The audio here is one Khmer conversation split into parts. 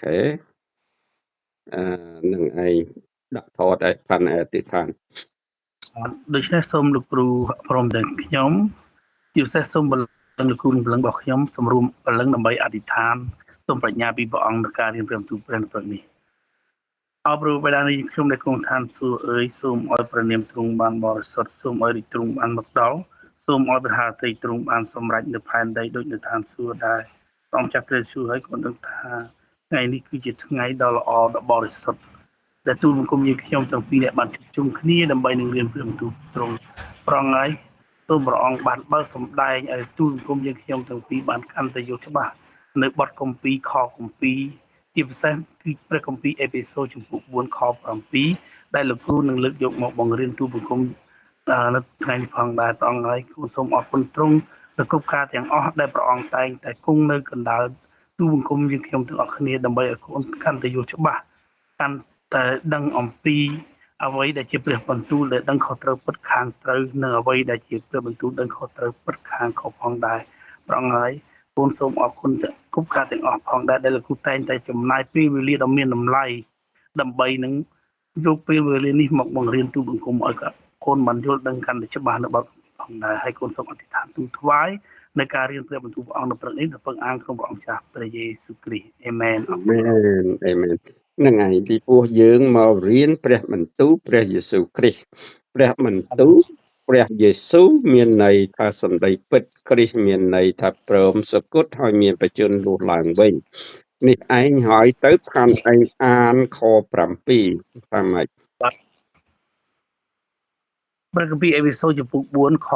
ខេអឺនឹងឯងដាក់ថតឲ្យផាន់អធិដ្ឋាន ដូច្នេះសូមលោកគ្រូព្រមទាំងខ្ញុំជាពិសេសសូមបលឹងលោកគ្រូនិងបលឹងរបស់ខ្ញុំសម្រួមបលឹងដើម្បីអធិដ្ឋានសូមប្រាជ្ញាពីព្រះអង្គในការរៀនព្រះបន្ទូលព្រះព្រឹកនេះអរព្រោះបិតានេះខ្ញុំដែលគង់ឋានសួគ៌អើយសូមឲ្យព្រះនាមទ្រង់បានបរិសុទ្ធសូមឲ្យរាជទ្រង់បានមកដល់សូមឲ្យព្រះハរតីទ្រង់បានសម្រេចនៅផែនដីដូចនៅឋានសួគ៌ដែរព្រះអង្គចាស់ព្រះយេស៊ូវហើយក៏ដឹងថាថ្ងៃនេះគឺជាថ្ងៃដ៏ល្អដ៏បរិសុទ្ធដែលទូលបង្គំយើងខ្ញុំទាំងពីរអ្នកបានជួបជុំគ្នាដើម្បីនឹងរៀនព្រះបន្ទូលទ្រង់ប្រងហើយសូមព្រះអង្គបានបើកសម្ដែងឲ្យទូលបង្គំយើងខ្ញុំទាំងពីរបានកាន់តែយល់ច្បាស់នៅបទគម្ពីរខគម្ពីរជាពិសេសគឺព្រះគម្ពីរអេពីសូតជំពូក4ខ7ដែលលោកគ្រូនឹងលើកយកមកបង្រៀនទូលបង្គំនៅថ្ងៃនេះផងដែរព្រះអង្គហើយគូសូមអរគុណទ្រង់នៅគ្រប់ការទាំងអស់ដែលព្រះអង្គតែងតែគង់នៅកណ្ដាលទូលបង្គំយើងខ្ញុំទាំងអស់គ្នាដើម្បីឲ្យកូនកាន់តែយល់ច្បាស់កាន់តែដឹងអំពីអ្វីដែលជាព្រះបន្ទូលដែលដឹងខុសត្រូវពិតខាងត្រូវនិងអ្វីដែលជាព្រះបន្ទូលដឹងខុសត្រូវពិតខាងខុសផងដែរព្រះអង្គហើយកូនសូមអរគុណគ្រប់ការទាំងអស់ផងដែរដែលលោកគ្រូតែងតែចំណាយពេលវេលាដ៏មានតម្លៃដើម្បីនឹងយកពេលវេលានេះមកបង្រៀនទូលបង្គំឲ្យកូនបានយល់ដឹងកាន់តែច្បាស់នៅបទផងដែរហើយកូនសូមអធិដ្ឋានទូលថ្វាយនៅការរៀនព្រះបន្ទូលព្រះអង្គនៅព្រឹកនេះដល់ពឹងអាងក្នុងព្រះអង្គចាស់ព្រះយេស៊ូវគ្រីស្ទអេមែន អេមែនអេមែនហ្នឹងហើយពីព្រោះយើងមករៀនព្រះបន្ទូលព្រះយេស៊ូវគ្រីស្ទព្រះបន្ទូលព្រះយេស៊ូវមានន័យថាសម្ដីពិតគ្រីស្ទមានន័យថាព្រមសុគតហើយមានបជនលុះឡើងវិញនេះឯងហើយទៅផាន់ឯងអានខ7ថាម៉េច បាទព្រះគម្ពីរអេវីសូជំពូក4ខ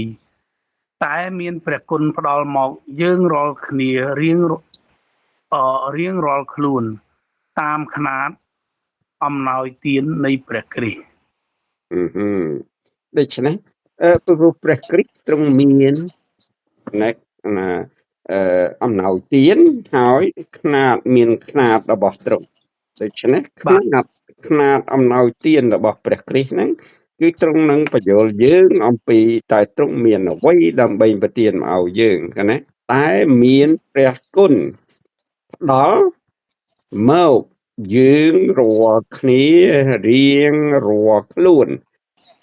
7តែមានព្រះគុណផ្ដល់មកយើងរាល់គ្នារៀងរៀងរាល់ខ្លួនតាមខ្នាតអំណោយទាននៃព្រះគ្រីស្ទ អឺដូច្នេះព្រោះព្រះគ្រីស្ទទ្រង់មានណាអំណោយទានហើយខ្នាតមានខ្នាតរបស់ទ្រង់ដូច្នេះខ្នាតអំណោយទានរបស់ព្រះគ្រីស្ទហ្នឹងគឺទ្រង់នឹងបញ្យល់យើងអំពីតែទ្រង់មានអ្វីដើម្បីប្រទានមកឲ្យយើងណាតែមានព្រះគុណផ្ដល់មកយើងរាល់គ្នារៀងរាល់ខ្លួន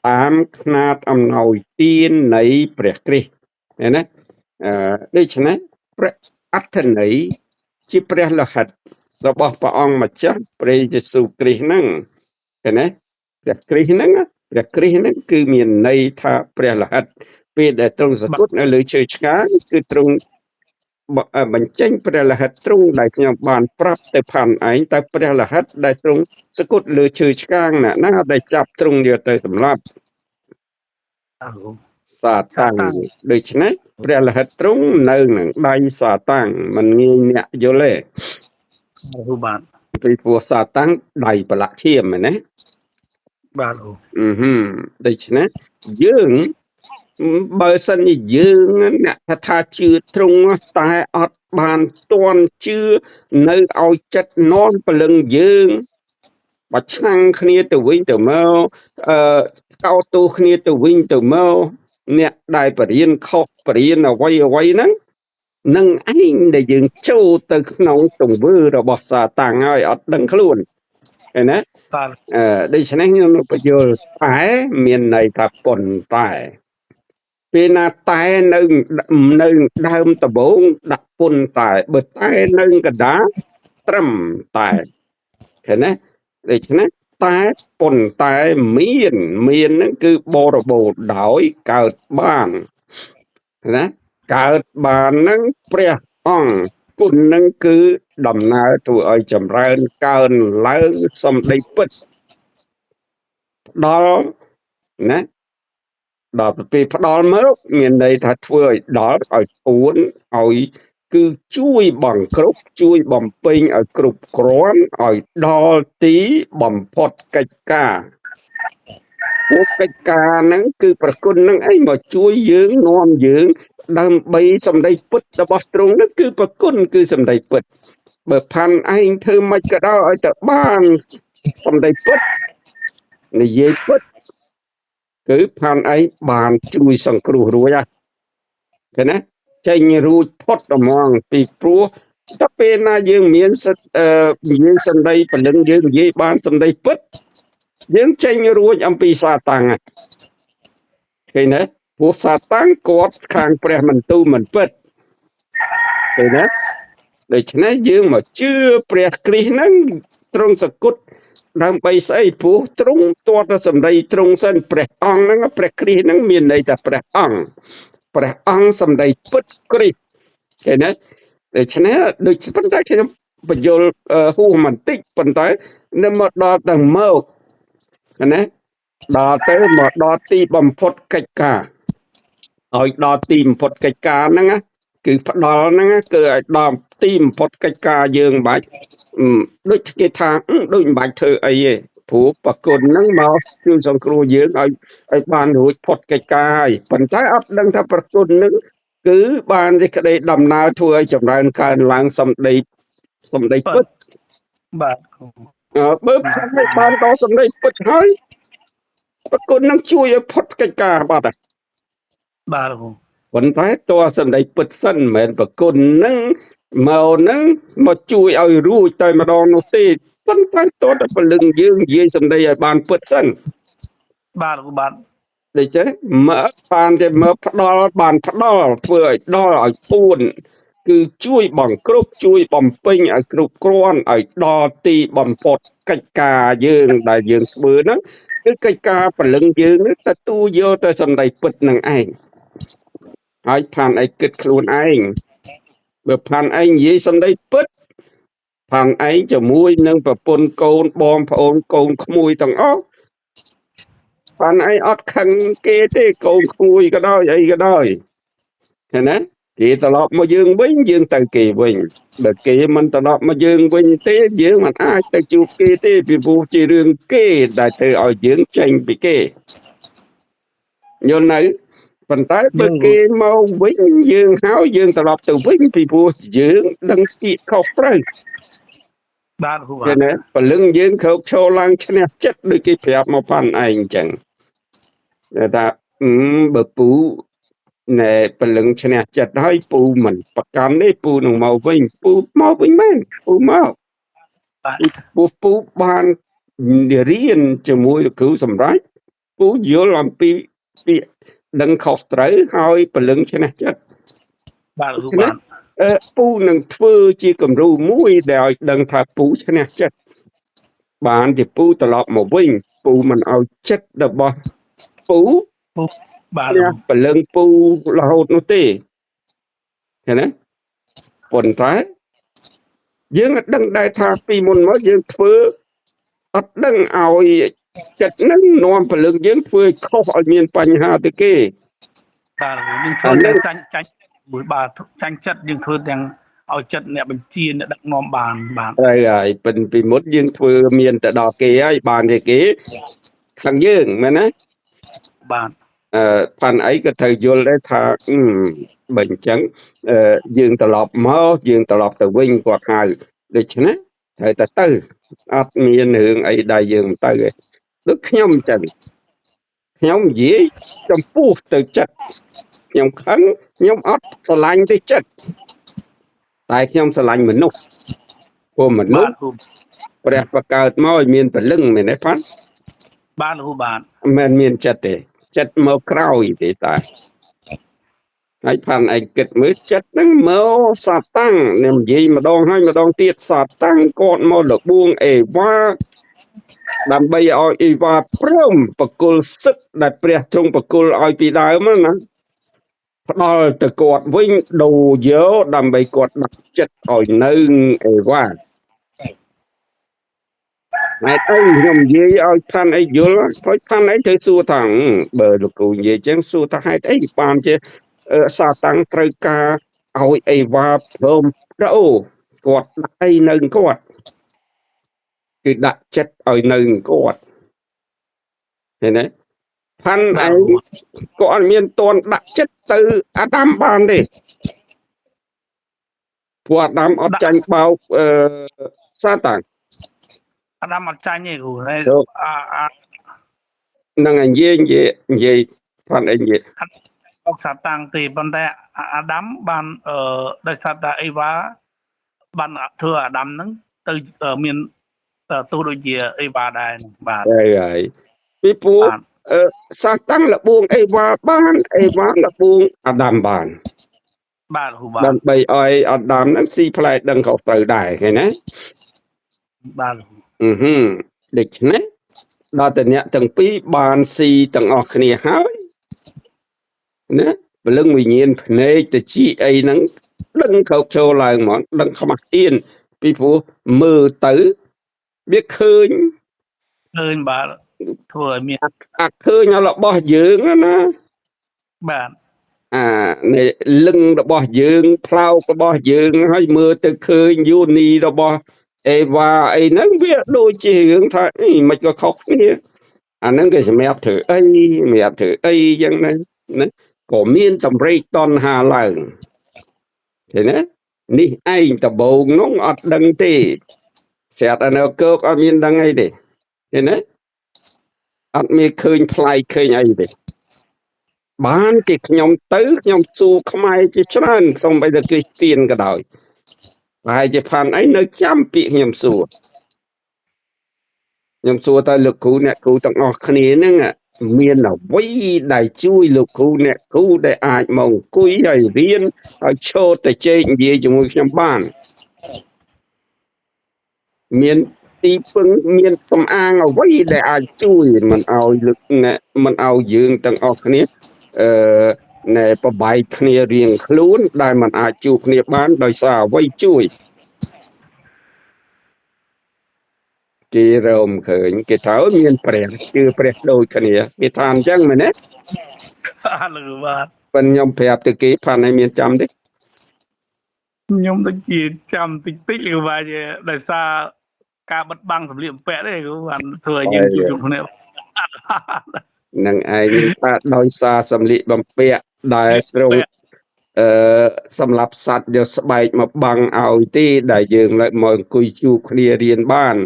តាមខ្នាតអំណោយទាននៃព្រះគ្រីស្ទណាដូច្នេះព្រះអត្ថន័យជាព្រះលោហិតរបស់ព្រះអង្គម្ចាស់ព្រះយេស៊ូវគ្រីស្ទហ្នឹងឃើញទេព្រះគ្រីស្ទហ្នឹងព្រះគ្រីស្ទហ្នឹងគឺមានន័យថាព្រះលោហិតពេលដែលទ្រង់សគត់នៅលើឈើឆ្កាងគឺទ្រង់បញ្ចេញព្រះលោហិតទ្រង់ដែលខ្ញុំបានប្រាប់ទៅផាន់ឯងតែព្រះលោហិតដែលទ្រង់សគត់លើឈើឆ្កាងណាណាដែលចាប់ទ្រង់យកទៅសម្លាប់សាតាំងដូច្នេះព្រះលោហិតទ្រង់នៅនឹងដៃសាតាំងមិនងាយអ្នកយល់ទេ បាទពីព្រោះសាតាំងដៃប្រឡាក់ឈាមមែនទេ បាទ ដូច្នេះយើងបើសិនជាយើងអ្នកថាជឿទ្រង់តែអត់បានតន់ជឿនៅឲ្យចិត្តនាំព្រលឹងយើងបើឆាំងគ្នាទៅវិញទៅមកកោតទោសគ្នាទៅវិញទៅមកអ្នកដែលបរៀនខុសបរៀនអ្វីអ្វីហ្នឹងនឹងឯងដែលយើងចូលទៅក្នុងទង្វើរបស់សាតាំងហើយអត់ដឹងខ្លួនឃើញទេ បាទ ដូច្នេះខ្ញុំបញ្យល់តែមានន័យថាប៉ុន្តែពេលណាតែនៅដើមដំបូងដាក់ពុនតែបើតែនៅកណ្ដាលត្រឹមតែឃើញទេដូច្នេះតែប៉ុន្តែមានហ្នឹងគឺបរិបូរណ៍ដោយកើតបានណាកើតបានហ្នឹងព្រះអង្គគុណហ្នឹងគឺដំណើរធ្វើឲ្យចម្រើនកើនឡើងសម្ដីពិតដល់ណាដល់ពេលផ្ដល់មកមានន័យថាធ្វើឲ្យដល់ឲ្យពួនឲ្យគឺជួយបង្គ្រប់ជួយបំពេញឲ្យគ្រប់គ្រាន់ឲ្យដល់ទីបំផុតកិច្ចការពួកកិច្ចការហ្នឹងគឺប្រគុណហ្នឹងឯងមកជួយយើងនាំយើងដើម្បីសម្ដីពិតរបស់ទ្រង់ហ្នឹងគឺប្រគុណគឺសម្ដីពិតបើផាន់ឯងធ្វើមិនក៏ដោយឲ្យតែបានសម្ដីពិតនិយាយពិតគឺផាន់ឯងបានជួយសង្គ្រោះរួចហើយឃើញទេចេញរួចផុតហ្មងពីព្រោះ ដល់ពេលណាយើងមានសិទ្ធនិយាយសម្ដីព្រលឹងយើងនិយាយបានសម្ដីពិតយើងចេញរួចអំពីសាតាំងឃើញទេព្រោះសាតាំងគាត់ខាងព្រះបន្ទូលមិនពិតឃើញទេដូច្នេះយើងមកជឿព្រះគ្រីស្ទហ្នឹងទ្រង់សគត់ដើម្បីស្អីព្រោះទ្រង់ទាត់តែសម្ដីទ្រង់សិនព្រះអង្គហ្នឹងព្រះគ្រីស្ទហ្នឹងមានន័យថាព្រះអង្គព្រះអង្គសម្ដីពិតគ្រីស្ទឃើញទេដូច្នេះដូចប៉ុន្តែខ្ញុំបញ្យល់ហួសបន្តិចប៉ុន្តែនៅមកដល់ទៅមកណាដល់ទៅមកដល់ទីបំផុតកិច្ចការឲ្យដល់ទីបំផុតកិច្ចការហ្នឹងណាគឺផ្ដល់ហ្នឹងគឺឲ្យដល់ទីបំផុតកិច្ចការយើងមិនបាច់ដូចគេថាដូចមិនបាច់ធ្វើអីទេព្រោះប្រគុណហ្នឹងមកជួយសង្គ្រោះយើងឲ្យបានរួចផុតកិច្ចការហើយប៉ុន្តែអត់ដឹងថាប្រគុណហ្នឹងគឺបានសេចក្តីដំណើរធ្វើឲ្យចម្រើនកើនឡើងសម្ដីពិតបាទបើបានដល់សម្ដីពិតហើយប្រគុណនឹងជួយឲ្យផុតកិច្ចការបាត់ហើយបាទគ្រូប៉ុន្តែតើសម្ដីពិតសិនមិនមែនប្រគុណនឹងមកនឹងមកជួយឲ្យរួចតែម្ដងនោះទេប៉ុន្តែតើតែពលឹងយើងនិយាយសម្ដីឲ្យបានពិតសិនបាទគ្រូបាទដូច្នេះមកបានតែមកផ្ដល់បានផ្ដល់ធ្វើឲ្យដល់ឲ្យពួនគឺជួយបង្គ្រប់ជួយបំពេញឲ្យគ្រប់គ្រាន់ឲ្យដល់ទីបំផុតកិច្ចការយើងដែលយើងធ្វើហ្នឹងគឺកិច្ចការពលឹងយើងនេះទទួលយកតែសម្ដីពិតនឹងឯងហើយផានឯងគិតខ្លួនឯងបើផានឯងនិយាយសម្ដីពិតផានឯងជាមួយនឹងប្រពន្ធកូនបងប្អូនកូនក្មួយទាំងអស់ផានឯងអត់ខឹងគេទេកូនក្មួយក៏ដោយអីក៏ដោយឃើញទេគេត្រឡប់មកយើងវិញយើងទៅគេវិញបើគេមិនត្រឡប់មកយើងវិញទេយើងមិនអាចទៅជួបគេទេពីព្រោះជារឿងគេដែលធ្វើឲ្យយើងចេញពីគេយល់នៅប៉ុន្តែបើគេមកវិញយើងហើយយើងត្រឡប់ទៅវិញពីព្រោះយើងដឹងគៀកខុសត្រូវបាទគ្រូបាទណាពលឹងយើងក្រោកឈរឡើងឈ្នះចិត្តដូចគេប្រាប់មកផាន់ឯងអញ្ចឹងថាបើពូណែពលឹងឈ្នះចិត្តហើយពូមិនប្រកាន់ទេពូនឹងមកវិញពូមកវិញមែនពូមកពូពូបានរៀនជាមួយលោកគ្រូសម្រាប់ពូយល់អំពីពាក្យដឹងខុសត្រូវហើយពលឹងឈ្នះចិត្តបាទគ្រូបាទពូនឹងធ្វើជាគំរូមួយដែលឲ្យដឹងថាពូឈ្នះចិត្តបានជាពូត្រឡប់មកវិញពូមិនឲ្យចិត្តរបស់ពូបាទពលឹងពូរហូតនោះទេឃើញទេប៉ុន្តែយើងអត់ដឹងដែរថាពីមុនមកយើងធ្វើអត់ដឹងឲ្យចិត្តនឹងនាំពលឹងយើងធ្វើឲ្យខុសឲ្យមានបញ្ហាទៅគេបាទយើងធ្វើទាំងចាញ់ចាញ់មួយបាទចាញ់ចិត្តយើងធ្វើទាំងឲ្យចិត្តអ្នកបញ្ជាអ្នកដឹកនាំបានបាទត្រូវហើយពិនពីមុនយើងធ្វើមានទៅដល់គេហើយបានទេគេខាងយើងមែនទេបាទផាន់អីក៏ត្រូវយល់ដែរថាបើអញ្ចឹងយើងត្រឡប់មកយើងត្រឡប់ទៅវិញគាត់ហៅដូច្នេះត្រូវតែទៅអត់មានរឿងអីដែលយើងមិនទៅទេដូចខ្ញុំអញ្ចឹងខ្ញុំនិយាយចំពោះទៅចិត្តខ្ញុំខឹងខ្ញុំអត់ស្រឡាញ់ទេចិត្តតែខ្ញុំស្រឡាញ់មនុស្សព្រោះមនុស្សព្រះបង្កើតមកឲ្យមានពលឹងមែនទេផាន់បាទគ្រូបាទមិនមានចិត្តទេចិត្តមកក្រោយទេតាហើយផាន់ឯងគិតមើលចិត្តហ្នឹងមកសាតាំងខ្ញុំនិយាយម្ដងហើយម្ដងទៀតសាតាំងគាត់មកលបួងអេវ៉ាដើម្បីឲ្យអេវ៉ាព្រមបកុលសិទ្ធដែលព្រះទ្រង់បកុលឲ្យពីដើមណាផ្ដល់ទៅគាត់វិញដូរយកដើម្បីគាត់ដាក់ចិត្តឲ្យនៅអេវ៉ាហេតុអីខ្ញុំនិយាយឲ្យផាន់អីយល់ហើយផាន់អីត្រូវសួរថាបើលោកគ្រូនិយាយចឹងសួរថាហេតុអីបានជាសាតាំងត្រូវការឲ្យអេវ៉ាព្រមដូរគាត់ដាក់អីនៅគាត់គឺដាក់ចិត្តឲ្យនៅគាត់ឃើញទេផាន់ឯងក៏អត់មានតន់ដាក់ចិត្តទៅអាដាមបានទេព្រោះអាដាមអត់ចាញ់បោកសាតាំងអាដាមអត់ចាញ់ទេគ្រូហើយអាហ្នឹងឯងនិយាយផាន់ឯងនិយាយ អកសាតាំងទេប៉ុន្តែអាដាមបានដោយសារតែអេវ៉ា បានធ្វើអាដាមហ្នឹងទៅមានទោះដូចជាអេវ៉ាដែរបាទ ហើយពីព្រោះសាតាំងលបួងអេវ៉ាបានអេវ៉ាលបួងអាដាមបានបាទគ្រូបាទដើម្បីឲ្យអាដាមហ្នឹងស៊ីផ្លែដឹងខុសត្រូវដែរឃើញណាបាទដូច្នេះដល់តែអ្នកទាំងពីរបានស៊ីទាំងអស់គ្នាហើយណាព្រលឹងវិញ្ញាណភ្នែកតិចអីហ្នឹងដឹងខោកចូលឡើងហ្មងដឹងខ្មាស់អៀនពីព្រោះមើលទៅវាឃើញបាទធ្វើឲ្យមានអាឃើញរបស់យើងណាបាទអានៃលឹងរបស់យើងផ្លោករបស់យើងហើយមើលទៅឃើញយូនីរបស់អេវ៉ាអីហ្នឹងវាដូចជារឿងថាអីមិនក៏ខុសគ្នាអាហ្នឹងគេសម្រាប់ធ្វើអីសម្រាប់ធ្វើអីយ៉ាងហ្នឹងណាក៏មានតម្រេកតណ្ហាឡើងឃើញទេនេះឯងដបងនោះអត់ដឹងទេស្រាប់តែនៅកើកអត់មានដឹងអីទេឃើញទេអត់មានឃើញប្លែកឃើញអីទេបានជាខ្ញុំទៅខ្ញុំសួរខ្មែរជាច្រើនសូម្បីតែគ្រីស្ទៀនក៏ដោយប្រហែលជាផាន់អីនៅចាំពាក្យខ្ញុំសួរខ្ញុំសួរតើលោកគ្រូអ្នកគ្រូទាំងអស់គ្នាហ្នឹងមានអ្វីដែលជួយលោកគ្រូអ្នកគ្រូដែលអាចមកអង្គុយហើយរៀនហើយឈរទៅជែកនិយាយជាមួយខ្ញុំបានមានទីពឹងមានសំអាងអ្វីដែលអាចជួយមិនឲ្យលោកអ្នកមិនឲ្យយើងទាំងអស់គ្នាណែប្របែកគ្នារៀងខ្លួនដែលមិនអាចជួបគ្នាបានដោយសារអ្វីជួយគេរមឃើញគេថាមានព្រះជឿព្រះដូចគ្នាគេថាអញ្ចឹងមែនទេបាទលោកបាទប៉ុន្តែខ្ញុំប្រាប់ទៅគេផាន់ឲ្យមានចាំទេខ្ញុំដូចជាចាំតិចតិចលោកបាទដោយសារការបិទបាំងសម្លៀកបំពាក់ទេគ្រូបានធ្វើឲ្យយើងជួបគ្នានឹងឯងថាដោយសារសម្លៀកបំពាក់ដែលទ្រង់សម្រាប់សត្វយកស្បែកមកបាំងឲ្យទេដែលយើងឡើងមកអង្គុយជួបគ្នារៀនបាន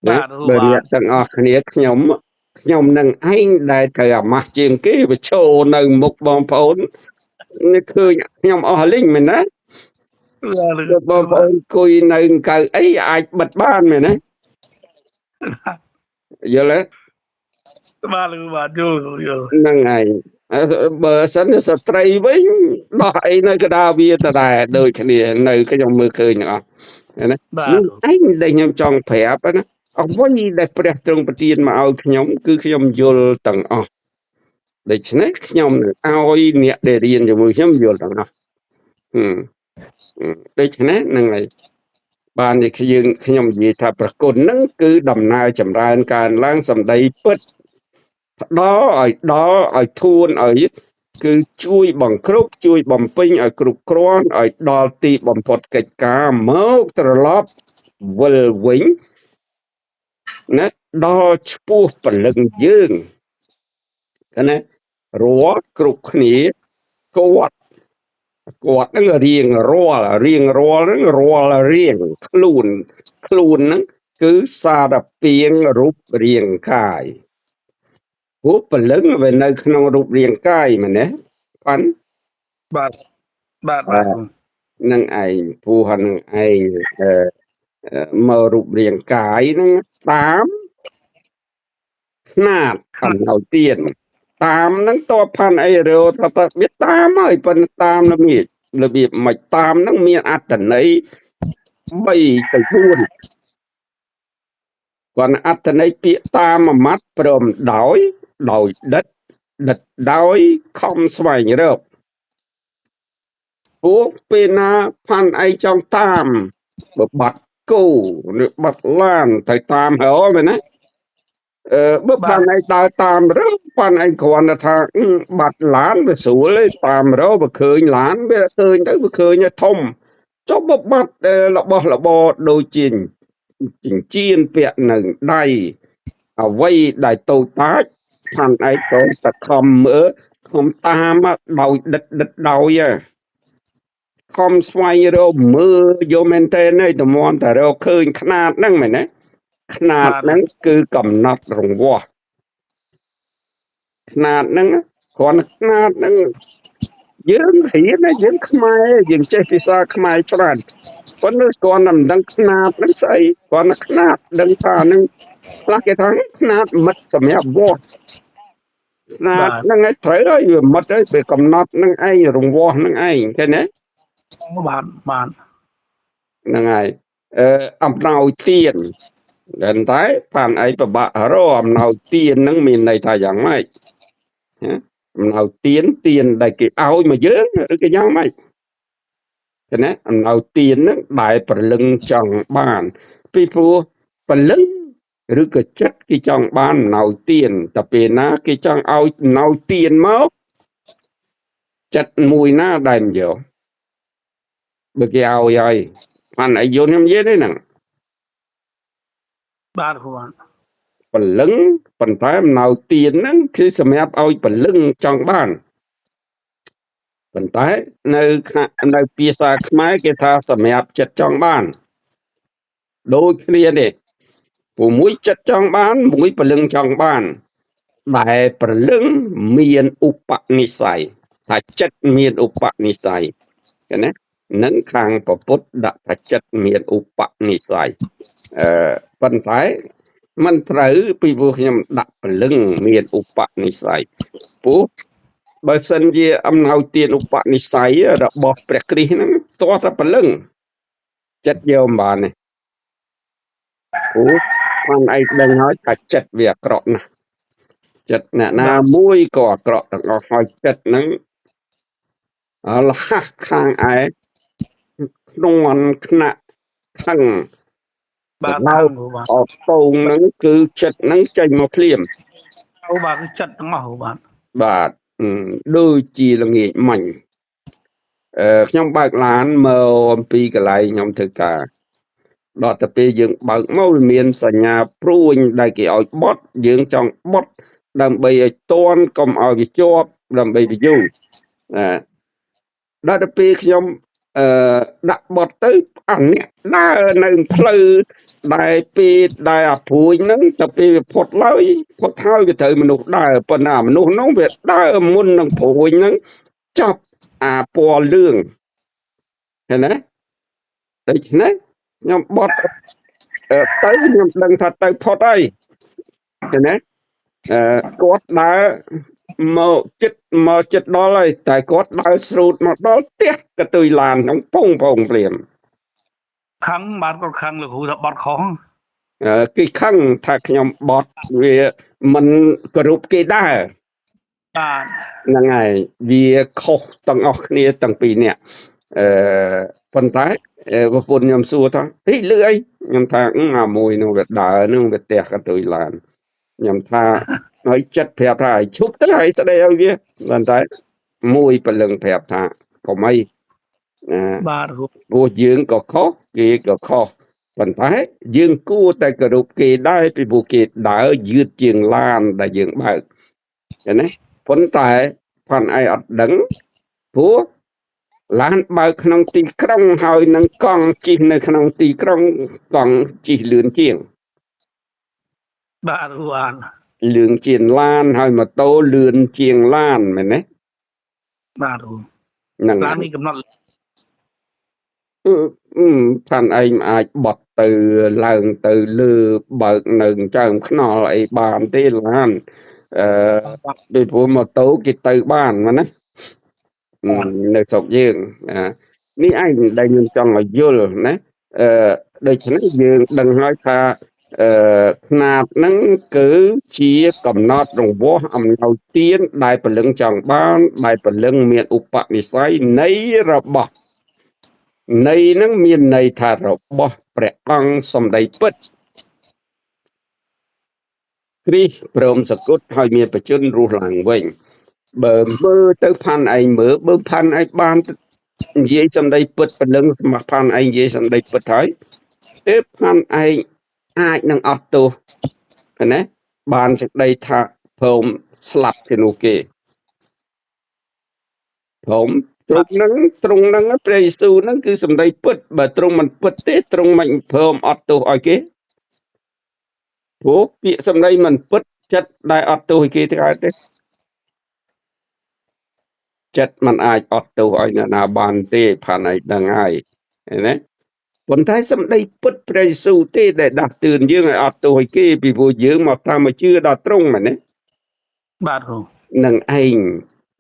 ណាបើអ្នកទាំងអស់គ្នាខ្ញុំនឹងឯងដែលត្រូវអាម៉ាស់ជាងគេវាឈរនៅមុខបងប្អូននេះឃើញខ្ញុំអស់លីងមែនណាបងប្អូនអង្គុយនៅកៅអីអាចបិទបានមែនណាយល់ទេបាទលោកបាទយល់ហ្នឹងហើយបើសិនស្ត្រីវិញដោះអីនៅកដាវាតដែរដូចគ្នានៅខ្ញុំមើលឃើញទាំងអស់ណានេះឯងដែលខ្ញុំចង់ប្រាប់ណាអ្វីដែលព្រះទ្រង់ប្រទានមកឲ្យខ្ញុំគឺខ្ញុំយល់ទាំងអស់ដូច្នេះខ្ញុំនឹងឲ្យអ្នកដែលរៀនជាមួយខ្ញុំយល់ទាំងអស់ដូច្នេះហ្នឹងហើយបានជាខ្ញុំនិយាយថាប្រគុណហ្នឹងគឺដំណើរចម្រើនកើនឡើងសម្ដីពិតផ្ដល់ឲ្យដល់ឲ្យធួនឲ្យគឺជួយបង្គ្រប់ជួយបំពេញឲ្យគ្រប់គ្រាន់ឲ្យដល់ទីបំផុតកិច្ចការមកត្រឡប់វិលវិញណាដល់ឆ្ពោះព្រលឹងយើងណារាល់គ្រប់គ្នាគាត់ហ្នឹងរៀងរាល់ហ្នឹងរាល់រៀងខ្លួនហ្នឹងគឺសារពាង្គរូបរាងកាយព្រោះព្រលឹងវានៅក្នុងរូបរាងកាយមែនទេប៉ាន់បាទបាទបាទនឹងឯងព្រោះហ្នឹងឯងមករូបរាងកាយហ្នឹងតាមខ្នាតអំណោយទានតាមហ្នឹងតបផាន់អីរោថាតវាតាមហើយប៉ុន្តែតាមរបៀបមិនតាមហ្នឹងមានអត្ថន័យ3ទៅ4គាត់អត្ថន័យពាក្យតាមមួយម៉ាត់ព្រមដោយដិតដោយខំស្វែងរកពួកពេលណាផាន់ឯងចង់តាមបើបាត់គោឬបាត់ឡានត្រូវតាមហ៎មែនណាបើផាន់ឯងដើរតាមរកផាន់ឯងគ្រាន់តែថាបាត់ឡានវាស្រួលទេតាមរកបើឃើញឡានវាឃើញទៅវាឃើញធំចុះបើបាត់របស់របរដូចជាចិញ្ចៀនពាក់នៅដៃអ្វីដែលតូចតាចផាន់ឯងក៏តែខំមើលខំតាមដោយដិតដោយខំស្វែងរកមើលយកមែនតើនេះតម្រាំតែរកឃើញខ្នាតហ្នឹងមែនទេខ្នាតហ្នឹងគឺកំណត់រង្វាស់ខ្នាតហ្នឹងគ្រាន់ខ្នាតហ្នឹង យើងរៀនណាយើងខ្មែរយើងចេះភាសាខ្មែរច្រើនប៉ុន្តែគ្រាន់តែមិនដឹងខ្នាតហ្នឹងស្អីគ្រាន់តែខ្នាតដឹងថាហ្នឹងខ្លះគេថាខ្នាតមិត្តសម្រាប់វាស់ខ្នាតហ្នឹងឯងត្រូវហើយវាមិត្តហើយពេលកំណត់ហ្នឹងឯងរង្វាស់ហ្នឹងឯងឃើញទេ បាទបាទ ហ្នឹងហើយអឺអំណោយទានតែតែផានអីពិបាករកអំណោយទានហ្នឹងមានន័យថាយ៉ាងម៉េចអំណោយទានទានដែលគេឲ្យមកយើងឬក៏យ៉ាងម៉េចឃើញទេអំណោយទានហ្នឹងដែលប្រលឹងចង់បានពីព្រោះព្រលឹងឬក៏ចិត្តគេចង់បានអំណោយទានតែពេលណាគេចង់ឲ្យអំណោយទានមកចិត្តមួយណាដែលមិនយកបើគេឲ្យហើយផានអីយល់ខ្ញុំនិយាយទេហ្នឹង បាទគ្រូបាទ ព្រលឹងប៉ុន្តែអំណោយទានហ្នឹងគឺសម្រាប់ឲ្យព្រលឹងចង់បានប៉ុន្តែនៅនៅភាសាខ្មែរគេថាសម្រាប់ចិត្តចង់បានដូចគ្នាទេព្រោះមួយចិត្តចង់បានមួយព្រលឹងចង់បានដែលព្រលឹងមានឧបនិស្ស័យថាចិត្តមានឧបនិស្ស័យឃើញទេនឹងខាងពពុទ្ធដាក់ថាចិត្តមានឧបនិស្ស័យអឺប៉ុន្តែមិនត្រូវពីព្រោះខ្ញុំដាក់ព្រលឹងមានឧបនិស្ស័យព្រោះបើសិនជាអំណោយទានឧបនិស្ស័យរបស់ព្រះគ្រីស្ទហ្នឹងទាស់តែព្រលឹងចិត្តយកមិនបានទេព្រោះបានឯងដឹងហើយថាចិត្តវាអាក្រក់ណាស់ចិត្តអ្នកណាមួយក៏អាក្រក់ទាំងអស់ហើយចិត្តហ្នឹងលះខាងឯក្នុងអនខណៈខឹង បាទ ឡើយអត់តងហ្នឹងគឺចិត្តហ្នឹងចេញមកភ្លាម អូបាទគឺចិត្តទាំងអស់បាទ បាទដូចជាល្ងាចមិញអឺខ្ញុំបើកឡានមកអំពីកន្លែងខ្ញុំធ្វើការដល់ទៅពេលយើងបើកមកវាមានសញ្ញាព្រួញដែលគេឲ្យបត់យើងចង់បត់ដើម្បីឲ្យតន់កុំឲ្យវាជាប់ដើម្បីវាយូរណាដល់ទៅពេលខ្ញុំអឺដាក់បត់ទៅអាអ្នកដើរនៅផ្លូវដែលពេលដែលអាព្រួយហ្នឹងទៅពេលវាផុតឡើយផុតហើយវាត្រូវមនុស្សដើរប៉ុន្តែមនុស្សហ្នឹងវាដើរមុននឹងព្រួយហ្នឹងចាប់អាពណ៌លឿងឃើញទេដូច្នេះខ្ញុំបត់ទៅខ្ញុំដឹងថាទៅផុតហើយឃើញទេអឺគាត់ដើរមកចិត្តមកចិត្តដល់ហើយតែគាត់ដើរស្រូតមកដល់ផ្ទះកតុយឡានក្នុងពងពងព្រាម ខឹងបាទគាត់ខឹងលោកគ្រូថាបត់ខុស គេខឹងថាខ្ញុំបត់វាមិនគោរពគេដែរ បាទ ហ្នឹងហើយវាខុសទាំងអស់គ្នាទាំងពីរនាក់អឺប៉ុន្តែប្រពន្ធខ្ញុំសួរថាហីលឺអីខ្ញុំថាអាមួយនោះវាដើរនឹងវាផ្ទះកតុយឡានខ្ញុំថាហើយចិត្តប្រាប់ថាឲ្យឈប់ទៅហើយស្ដីឲ្យវាប៉ុន្តែមួយព្រលឹងប្រាប់ថាកុំអីណា បាទ ព្រោះយើងក៏ខុសគេក៏ខុសប៉ុន្តែយើងគួរតែគោរពគេដែរពីព្រោះគេដើរយឺតជាងឡានដែលយើងបើកឃើញទេប៉ុន្តែផាន់ឯងអត់ដឹងព្រោះឡានបើកក្នុងទីក្រុងហើយនឹងកង់ជិះនៅក្នុងទីក្រុងកង់ជិះលឿនជាង បាទបាទ លឿនជាងឡានហើយម៉ូតូលឿនជាងឡានមែនទេ បាទ ហ្នឹង ឡានមានកំណត់ ផាន់ឯងអាចបត់ទៅឡើងទៅលើបើកនៅចើមខ្នល់អីបានទេឡានអឺពីព្រោះម៉ូតូគេទៅបានមែនណានៅស្រុកយើងនេះឯងដែលខ្ញុំចង់ឲ្យយល់ណាអឺដូច្នេះយើងដឹងហើយថាអឺខ្នាតហ្នឹងគឺជាកំណត់រង្វាស់អំណោយទានដែលព្រលឹងចង់បានដែលព្រលឹងមានឧបនិស្ស័យនៃរបស់នៃហ្នឹងមានន័យថារបស់ព្រះអង្គសម្ដីពិតគ្រីស្ទព្រមសគត់ហើយមានបជនរស់ឡើងវិញបើមើលទៅផាន់ឯងមើលបើផាន់ឯងបាននិយាយសម្ដីពិតព្រលឹងសម្រាប់ផាន់ឯងនិយាយសម្ដីពិតហើយទេផាន់ឯងអាចនឹងអត់ទោសណាបានសេចក្តីថាព្រមស្លាប់ជានោះគេព្រមទ្រង់នឹងទ្រង់នឹងព្រះយេស៊ូវនឹងគឺសម្ដីពិតបើទ្រង់មិនពិតទេទ្រង់មិនព្រមអត់ទោសឲ្យគេព្រោះពាក្យសម្ដីមិនពិតចិត្តដែលអត់ទោសឲ្យគេទៅកើតទេ ចិត្តมันអាចអត់ទោសឲ្យអ្នកណាបានទេផានឯងដឹងហើយឃើញទេប៉ុន្តែសម្ដីពិតព្រះយេស៊ូវទេដែលដាស់តឿនយើងឲ្យអត់ទោសឲ្យគេពីព្រោះយើងមកតាមជឿដល់ត្រង់មែនទេ បាទគ្រូ នឹងឯង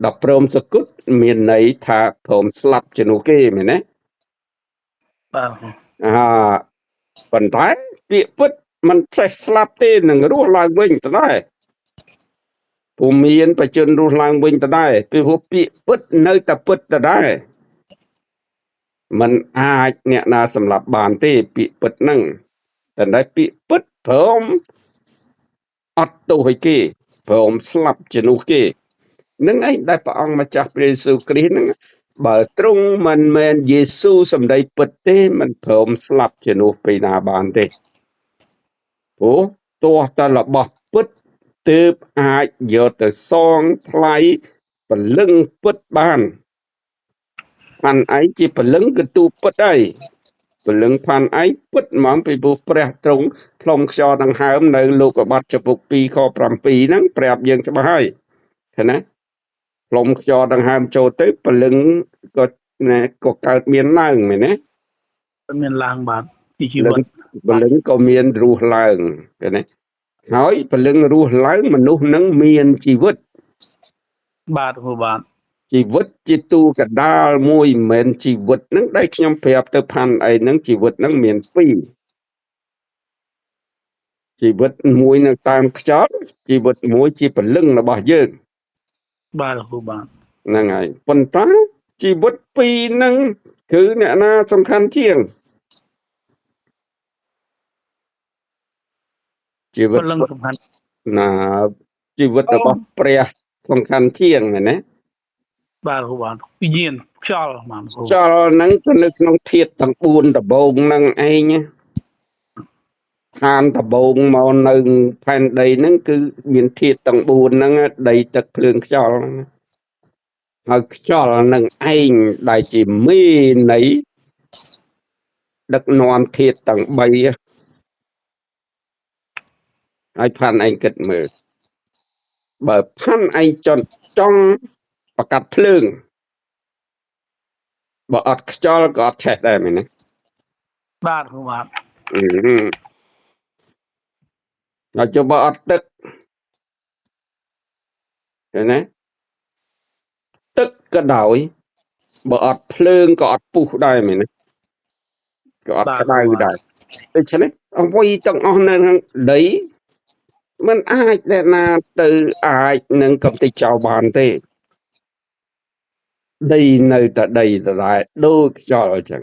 ដល់ព្រមសគត់មានន័យថាព្រមស្លាប់ជំនួសគេមែនទេ បាទគ្រូ អាប៉ុន្តែពាក្យពិតมันចេះស្លាប់ទេនឹងរស់ឡើងវិញដដែលពុំមានបច្ចុប្បន្នរស់ឡើងវិញដដែលពីព្រោះពាក្យពិតនៅតែពិតដដែលมันអាចអ្នកណាសម្លាប់បានទេពាក្យពិតហ្នឹងតែពាក្យពិតព្រមអត់ទោសឲ្យគេព្រមស្លាប់ជំនួសគេនឹងឯងដែលព្រះអង្គម្ចាស់ព្រះយេស៊ូវគ្រីស្ទហ្នឹងបើទ្រង់មិនមែនយេស៊ូវសម្ដីពិតទេមិនព្រមស្លាប់ជំនួសពេលណាបានទេព្រោះទោះតែរបស់ពិតទើបអាចយកទៅសងថ្លៃព្រលឹងពិតបានផាន់ឯងជាព្រលឹងគឺទូពិតហើយព្រលឹងផាន់ឯងពិតហ្មងពីព្រោះព្រះទ្រង់ផ្លុំខ្យល់ដង្ហើមនៅលោកបទចំពុក2ខ7ហ្នឹងប្រាប់យើងច្បាស់ហើយឃើញណាផ្លុំខ្យល់ដង្ហើមចូលទៅព្រលឹងក៏ក៏កើតមានឡើងមែនទេ មានឡើងបាទពីជីវិត ព្រលឹងក៏មានរស់ឡើងឃើញទេហើយព្រលឹងរស់ឡើងមនុស្សនឹងមានជីវិត បាទគ្រូបាទ ជីវិតជាទូកដាលមួយមិនមែនជីវិតហ្នឹងដែលខ្ញុំប្រាប់ទៅផាន់អីហ្នឹងជីវិតហ្នឹងមានពីរជីវិតមួយនៅតាមខ្យល់ជីវិតមួយជាព្រលឹងរបស់យើង បាទគ្រូបាទ ហ្នឹងហើយប៉ុន្តែជីវិតពីរហ្នឹងគឺអ្នកណាសំខាន់ជាងជីវិត ព្រលឹងសំខាន់ ណាជីវិតរបស់ព្រះសំខាន់ជាងមែនទេ បាទគ្រូបាទវិញ្ញាណខ្យល់បាទគ្រូ ខ្យល់ហ្នឹងក៏នៅក្នុងធាតុទាំង4ដំបូងហ្នឹងឯងឋានដំបូងមកនៅផែនដីហ្នឹងគឺមានធាតុទាំង4ហ្នឹងដីទឹកភ្លើងខ្យល់ហ្នឹងហើយខ្យល់ហ្នឹងឯងដែលជាមេនៃដឹកនាំធាតុទាំង3ហើយផាន់ឯងគិតមើលបើផាន់ឯងចង់ប្រកាសភ្លើងបើអត់ខ្យល់ក៏អត់ឆេះដែរមែនទេ បាទគ្រូបាទ ហើយចុះបើអត់ទឹកឃើញទេទឹកក៏ដោយបើអត់ភ្លើងក៏អត់ពុះដែរមែនទេក៏អត់ក្តៅដែរដូច្នេះអ្វីទាំងអស់នៅក្នុងដីมันអាចដែលណាទៅអាចនឹងកំទេចចោលបានទេដីនៅតែដីដដែលដូចខ្យល់អញ្ចឹង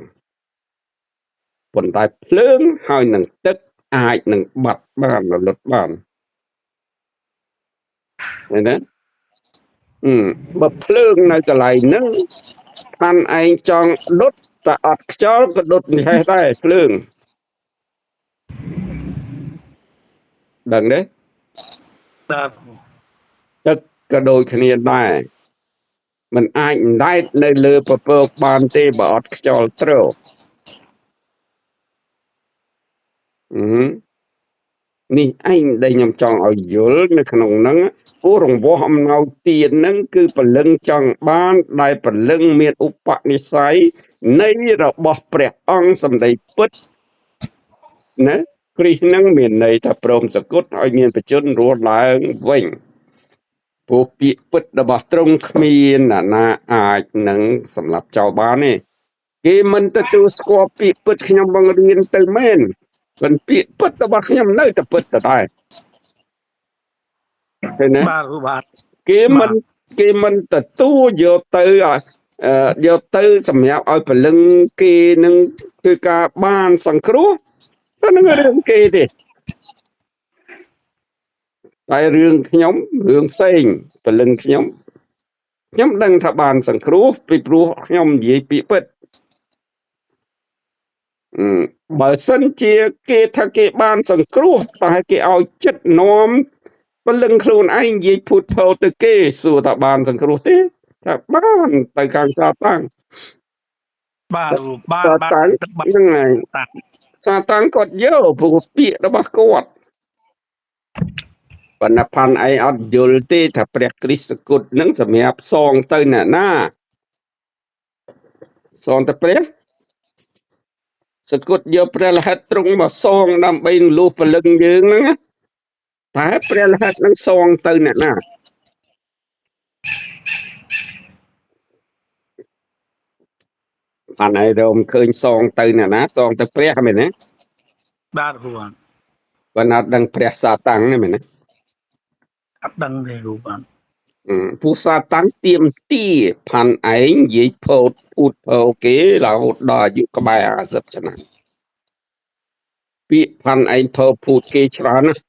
ប៉ុន្តែភ្លើងហើយនឹងទឹកអាចនឹងបាត់បានរលត់បានឃើញទេបើភ្លើងនៅកន្លែងហ្នឹងផាន់ឯងចង់ដុតតែអត់ខ្យល់ក៏ដុតមិនឆេះដែរភ្លើងដឹងទេ បាទ ទឹកក៏ដូចគ្នាដែរมันអាចដែតនៅលើពពកបានទេបើអត់ខ្យល់ទ្រនេះឯងដែលខ្ញុំចង់ឲ្យយល់នៅក្នុងហ្នឹងព្រោះរង្វាស់អំណោយទានហ្នឹងគឺព្រលឹងចង់បានដែលព្រលឹងមានឧបនិស្ស័យនៃរបស់ព្រះអង្គសម្ដីពិតណាគ្រីស្ទហ្នឹងមានន័យថាព្រមសគត់ឲ្យមានបជនរស់ឡើងវិញព្រោះពាក្យពិតរបស់ទ្រង់គ្មានអ្នកណាអាចនឹងសម្លាប់ចោលបានទេគេមិនទទួលស្គាល់ពាក្យពិតខ្ញុំបង្រៀនទៅមែនប៉ុន្តែពាក្យពិតរបស់ខ្ញុំនៅតែពិតដដែលឃើញទេ បាទគ្រូបាទ គេមិនទទួលយកទៅយកទៅសម្រាប់ឲ្យព្រលឹងគេនឹងគឺការបានសង្គ្រោះតែនឹងរឿងគេទេតែរឿងខ្ញុំរឿងផ្សេងព្រលឹងខ្ញុំខ្ញុំដឹងថាបានសង្គ្រោះពីព្រោះខ្ញុំនិយាយពាក្យពិតបើសិនជាគេថាគេបានសង្គ្រោះតែគេឲ្យចិត្តនាំព្រលឹងខ្លួនឯងនិយាយភូតភរទៅគេសួរថាបានសង្គ្រោះទេថាបានទៅខាងសាតាំង បាទបាទ សាតាំងហ្នឹងហើយសាតាំងគាត់យកព្រោះពាក្យរបស់គាត់ ប៉ុន្តែផាន់ឯងអត់យល់ទេថាព្រះគ្រីស្ទគត់នឹងសម្រាប់សងទៅអ្នកណាសងទៅព្រះសគត់យកព្រះលហិតទ្រង់មកសងដើម្បីលុះពលឹងយើងហ្នឹងណាតែព្រះលហិតនឹងសងទៅអ្នកណាអានឯងរមឃើញសងទៅអ្នកណាសងទៅព្រះមែនទេ បាទគ្រូបាទ បើណាត់ដឹងព្រះសាតាំងទេមែនទេ អត់ដឹងទេគ្រូបាទ ពូសាតាំងទៀមទាផាន់ឯងនិយាយផោតអួតផោគេរហូតដល់អាយុក្បែរ50ឆ្នាំពាក្យផាន់ឯងផោភូតគេច្រើនណាស់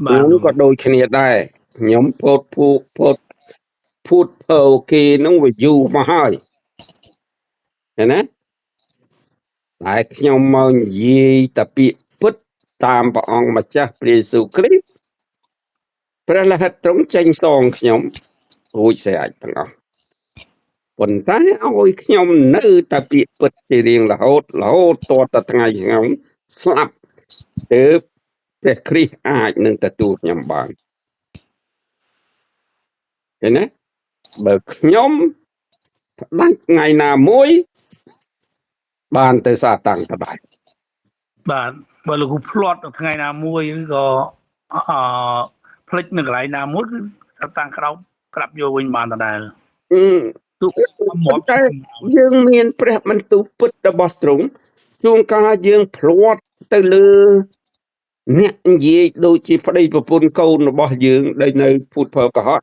បាទ ខ្ញុំក៏ដូចគ្នាដែរខ្ញុំផោតភូផោតភូតផោគេនឹងវាយូរមកហើយឃើញណាតែខ្ញុំមកនិយាយតែពាក្យពិតតាមព្រះអង្គម្ចាស់ព្រះយេស៊ូវគ្រីស្ទព្រះលិខិតទ្រង់ចេញសងខ្ញុំរួចស្រេចទាំងអស់ប៉ុន្តែឲ្យខ្ញុំនៅតែពាក្យពិតជារៀងរហូតរហូតតតែថ្ងៃខ្ញុំស្លាប់ទើបព្រះគ្រីស្ទអាចនឹងទទួលខ្ញុំបានឃើញទេបើខ្ញុំផ្ដាច់ថ្ងៃណាមួយបានទៅសាតាំងដដែល បាទបើលោកគ្រូភ្លាត់នៅថ្ងៃណាមួយឬក៏អឺភ្លេចនៅកន្លែងណាមួយគឺសាតាំងក្រោបក្រាបយកវិញបានដដែល អឺ ទោះមក តែយើងមានព្រះបន្ទូលពិតរបស់ទ្រង់ជួនកាលយើងភ្លាត់ទៅលើអ្នកនិយាយដូចជាប្តីប្រពន្ធកូនរបស់យើងដែលនៅភូតភើកុហក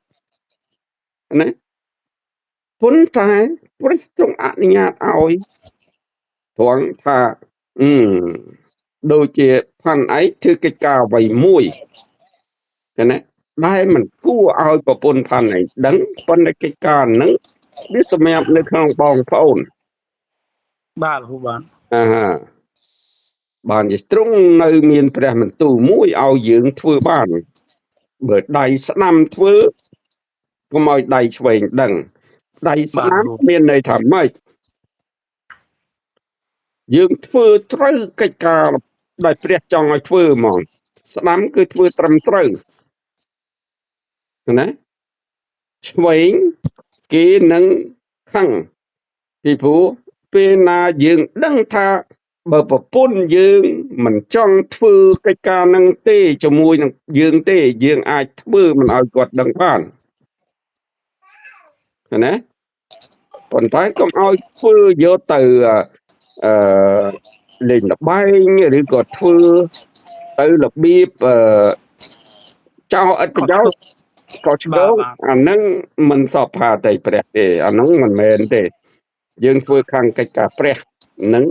ណាប៉ុន្តែព្រះទ្រង់អនុញ្ញាតឲ្យត្រង់ថាអឺដូចជាផាន់ឯងធ្វើកិច្ចការអ្វីមួយឃើញណាដែលមិនគួរឲ្យប្រពន្ធផាន់ឯងដឹងប៉ុន្តែកិច្ចការហ្នឹងវាសម្រាប់នៅក្នុងបងប្អូន បាទគ្រូបាទ អាហាបានជាទ្រង់នៅមានព្រះបន្ទូលមួយឲ្យយើងធ្វើបានបើដៃស្ដាំធ្វើកុំឲ្យដៃឆ្វេងដឹងដៃស្ដាំមានន័យថាម៉េចយើងធ្វើត្រូវកិច្ចការដែលព្រះចង់ឲ្យធ្វើហ្មងស្ដាំគឺធ្វើត្រឹមត្រូវណាឆ្វេងគេនឹងខឹងពីព្រោះពេលណាយើងដឹងថាបើប្រពន្ធយើងមិនចង់ធ្វើកិច្ចការនឹងទេជាមួយនឹងយើងទេយើងអាចធ្វើមិនឲ្យគាត់ដឹងបានណាប៉ុន្តែកុំឲ្យធ្វើយកទៅអឺលេងល្បែងឬក៏ធ្វើទៅរបៀបអឺចោលឥតប្រយោជន៍ក៏ឆ្កងអានឹងមិនសពផាតីព្រះទេអានឹងមិនមែនទេយើងធ្វើខាងកិច្ចការព្រះនឹង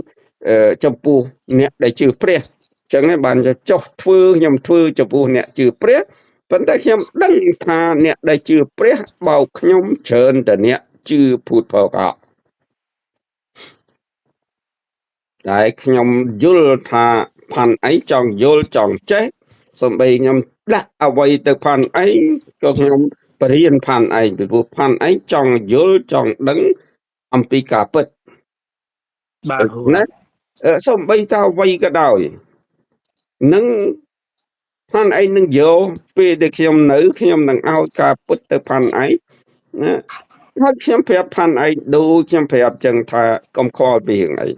ចំពោះអ្នកដែលជឿព្រះអញ្ចឹងឯងបានចុះធ្វើខ្ញុំធ្វើចំពោះអ្នកជឿព្រះប៉ុន្តែខ្ញុំដឹងថាអ្នកដែលជឿព្រះបោកខ្ញុំច្រើនតែអ្នកជឿភូតភកោតែខ្ញុំយល់ថាផាន់ឯងចង់យល់ចង់ចេះសំបីខ្ញុំដាក់អ្វីទៅផាន់ឯងក៏ខ្ញុំបរៀនផាន់ឯងពីព្រោះផាន់ឯងចង់យល់ចង់ដឹងអំពីការពិត បាទ ណាសំបីថាអ្វីក៏ដោយនឹងផាន់ឯងនឹងយកពេលដែលខ្ញុំនៅខ្ញុំនឹងឲ្យការពិតទៅផាន់ឯងណាហើយខ្ញុំប្រាប់ផាន់ឯងដូចខ្ញុំប្រាប់ចឹងថាកុំខ្វល់ពីរឿងអី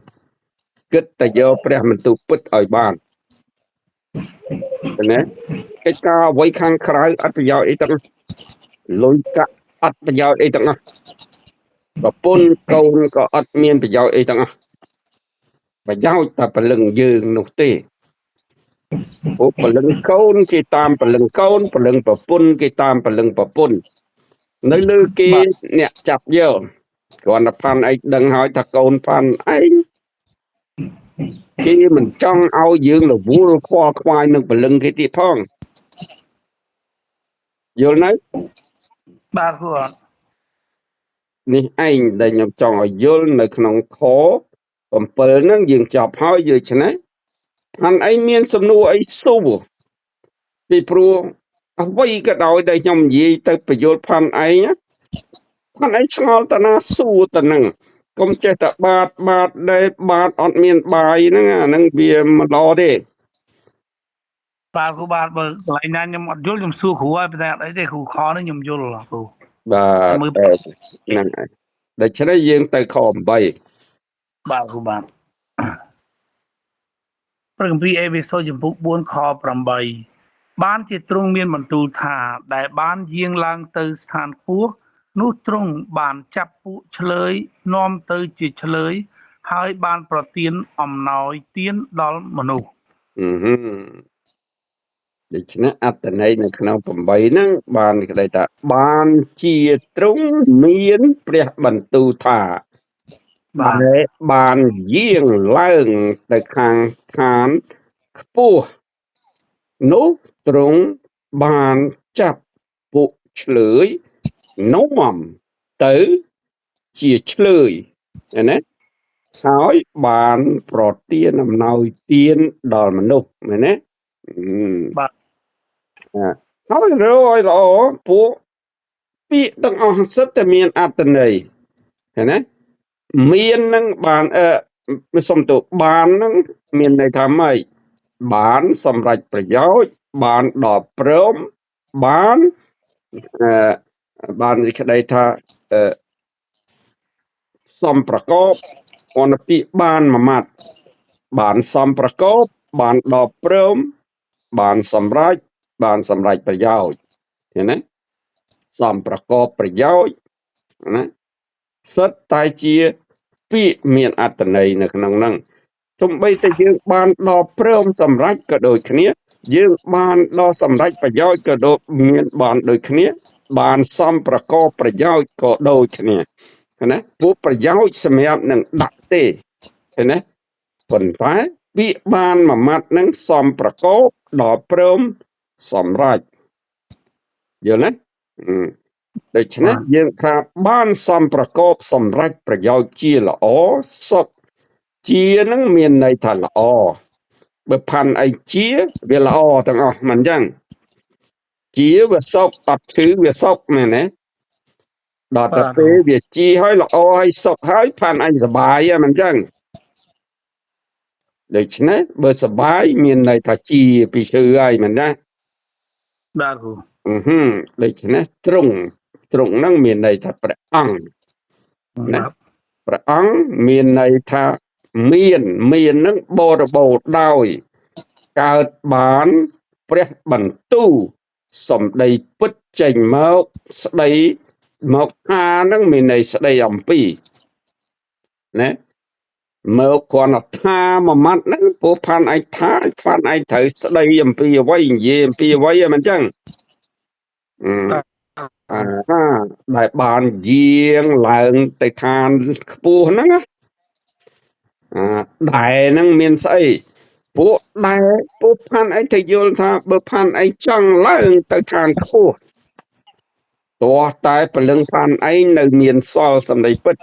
គិតតែយកព្រះបន្ទូលពិតឲ្យបានណាកិច្ចការអ្វីខាងក្រៅអត់ប្រយោជន៍អីទាំងលុយកាក់អត់ប្រយោជន៍អីទាំងអស់ប្រពន្ធកូនក៏អត់មានប្រយោជន៍អីទាំងអស់ប្រយោជន៍តែព្រលឹងយើងនោះទេព្រោះព្រលឹងកូនគេតាមព្រលឹងកូនព្រលឹងប្រពន្ធគេតាមព្រលឹងប្រពន្ធនៅលើគេអ្នកចាប់យកគ្រាន់តែផាន់ឯងដឹងហើយថាកូនផាន់ឯងគេមិនចង់ឲ្យយើងរវល់ខ្វល់ខ្វាយនឹងព្រលឹងគេទៀតផងយល់នៅ បាទគ្រូ នេះឯងដែលខ្ញុំចង់ឲ្យយល់នៅក្នុងខ7ហ្នឹងយើងចប់ហើយដូច្នេះផាន់ឯងមានសំណួរអីសួរពីព្រោះអ្វីក៏ដោយដែលខ្ញុំនិយាយទៅបញ្យល់ផាន់ឯងផាន់ឯងឆ្ងល់តាណាសួរតាហ្នឹងកុំចេះតែបាតបាតដែលបាតអត់មានបាយហ្នឹងអាហ្នឹងវាមិនល្អទេ បាទគ្រូបាទបើកន្លែងណាខ្ញុំអត់យល់ខ្ញុំសួរគ្រូហើយប៉ុន្តែអត់អីទេគ្រូខនេះខ្ញុំយល់គ្រូ បាទ មើល ហ្នឹងហើយដូច្នេះយើងទៅខ8 បាទគ្រូបាទព្រះគម្ពីរអេវេសូជំពូក4ខ8បានជាទ្រង់មានបន្ទូលថាដែលបានយាងឡើងទៅស្ថានខ្ពស់នោះទ្រង់បានចាប់ពួកឆ្លើយនាំទៅជាឆ្លើយហើយបានប្រទានអំណោយទានដល់មនុស្ស ដូច្នេះអត្ថន័យនៅក្នុង8ហ្នឹងបានក្តីថាបានជាទ្រង់មានព្រះបន្ទូលថា បាទ បានយាងឡើងទៅខាងឋានខ្ពស់នោះទ្រង់បានចាប់ពួកឆ្លើយនាំទៅជាឆ្លើយណាហើយបានប្រទានអំណោយទានដល់មនុស្សមែនទេ បាទ ហើយរយល្អពួកពាក្យទាំងអស់សិតតែមានអត្ថន័យឃើញទេមាននឹងបានសុំទោសបាននឹងមានន័យថាម៉េចបានសម្រេចប្រយោជន៍បានដល់ព្រមបានបានសេចក្តីថាសំប្រកបអនពាក្យបានមួយម៉ាត់បានសំប្រកបបានដល់ព្រមបានសម្រេចបានសម្រេចប្រយោជន៍ឃើញទេសំប្រកបប្រយោជន៍ណាសិតតែជាពាក្យមានអត្ថន័យនៅក្នុងហ្នឹងទោះបីតែយើងបានដល់ព្រមសម្រេចក៏ដូចគ្នាយើងបានដល់សម្រេចប្រយោជន៍ក៏ដូចមានបានដូចគ្នាបានសំប្រកបប្រយោជន៍ក៏ដូចគ្នាណាពួកប្រយោជន៍សម្រាប់នឹងដាក់ទេឃើញទេប៉ុន្តែពាក្យបានមួយម៉ាត់នឹងសំប្រកបដល់ព្រមសម្រេចយល់ទេដូច្នេះយើងថាបានសំប្រកបសម្រេចប្រយោជន៍ជាល្អសុខជានឹងមានន័យថាល្អបើផាន់អីជាវាល្អទាំងអស់មិនអញ្ចឹងជាវាសុខអត់ឈឺវាសុខមែនទេដល់តែពេលវាជាហើយល្អហើយសុខហើយផាន់អញសប្បាយហ្នឹងមិនអញ្ចឹងដូច្នេះបើសប្បាយមានន័យថាជាពីឈឺហើយមែនទេ បាទគ្រូ ដូច្នេះទ្រង់ហ្នឹងមានន័យថាព្រះអង្គណាព្រះអង្គមានន័យថាមាននឹងបរិបូរណ៍ដោយកើតបានព្រះបន្ទូលសម្ដីពិតចេញមកស្ដីមកថានឹងមានន័យស្ដីអំពីណាមកគ្រាន់តែថាមួយម៉ាត់ហ្នឹងព្រោះផាន់ឯងថាផាន់ឯងត្រូវស្ដីអំពីអ្វីនិយាយអំពីអ្វីហ្នឹងមិនចឹងដែលបានយាងឡើងទៅឋានខ្ពស់ហ្នឹងណាដែលហ្នឹងមានស្អីពួកដែលពួកផាន់ឯងទៅយល់ថាបើផាន់ឯងចង់ឡើងទៅឋានខ្ពស់ទោះតែព្រលឹងផាន់ឯងនៅមានសល់សម្ដីពិត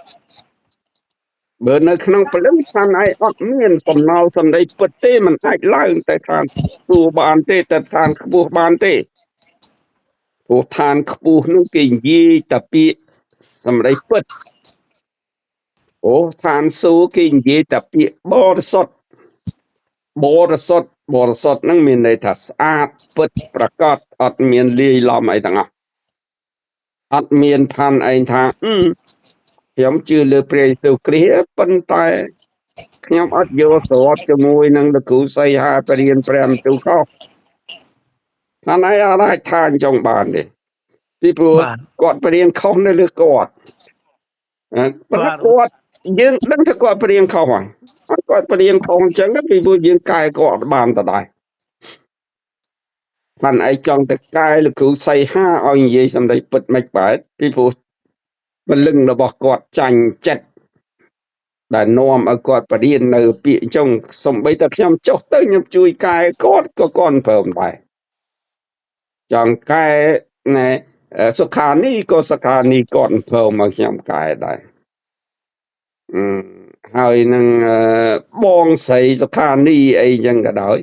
បើនៅក្នុងព្រលឹងផាន់ឯងអត់មានសំណល់សម្ដីពិតទេមិនអាចឡើងទៅឋានខ្ពស់បានទេទៅឋានខ្ពស់បានទេព្រោះឋានខ្ពស់នោះគេនិយាយតែពាក្យសម្ដីពិតអូឋានសួគ៌គេនិយាយតែពាក្យបរិសុទ្ធបរិសុទ្ធបរិសុទ្ធហ្នឹងមានន័យថាស្អាតពិតប្រាកដអត់មានលាយឡំអីទាំងអស់អត់មានផាន់ឯងថាខ្ញុំជឿលើព្រះយេស៊ូវគ្រីស្ទប៉ុន្តែខ្ញុំអត់យល់ស្របជាមួយនឹងលោកគ្រូសីហាបរៀនព្រះបន្ទូលខុសណាស់ឯងអត់អាចថាអញ្ចឹងបានទេពីព្រោះគាត់បរៀនខុសនៅលើគាត់ប៉ុន្តែគាត់យើងដឹងថាគាត់បរៀនខុសហើយគាត់បរៀនខុសអញ្ចឹងពីព្រោះយើងកែគាត់បានតដែរបានឯងចង់ទៅកែលោកគ្រូសីហាឲ្យនិយាយសម្ដីពិតមិនបែបពីព្រោះពលឹងរបស់គាត់ចាញ់ចិត្តដែលនាំឲ្យគាត់បរៀននៅពាក្យអញ្ចឹងសំបីតែខ្ញុំចុះទៅខ្ញុំជួយកែគាត់ក៏គាត់ព្រមដែរចង់កែណែសុខានេះក៏សុខានេះគាត់ព្រមឲ្យខ្ញុំកែដែរហើយនឹងបងស្រីសុខានេះអីចឹងក៏ដោយ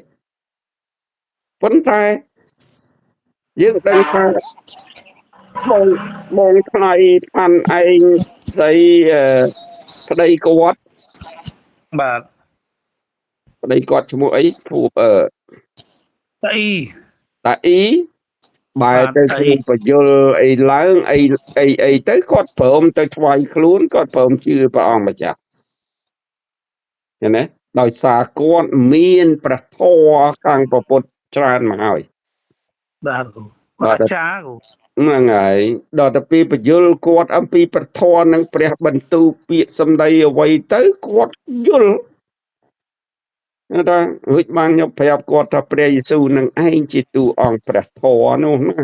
ប៉ុន្តែយើងដឹងថាបងថ្លៃផាន់ឯងស្រីប្តីគាត់ បាទ ប្តីគាត់ឈ្មោះអីភូប តាអ៊ី តាអ៊ីបែរ បាទ ទៅ តាអ៊ី ទ្រង់បយលអីឡើងអីអីអីទៅគាត់ព្រមទៅថ្វាយខ្លួនគាត់ព្រមជឿព្រះអង្គម្ចាស់ឃើញទេដោយសារគាត់មានព្រះធម៌ខាងព្រះពុទ្ធច្រើនមកហើយ បាទគ្រូគាត់អាចារ្យគ្រូ ហ្នឹងហើយដល់ទៅពេលបញ្យលគាត់អំពីព្រះធម៌និងព្រះបន្ទូលពាក្យសម្ដីអ្វីទៅគាត់យល់ថារួចបានខ្ញុំប្រាប់គាត់ថាព្រះយេស៊ូវនឹងឯងជាតួអង្គព្រះធម៌នោះណា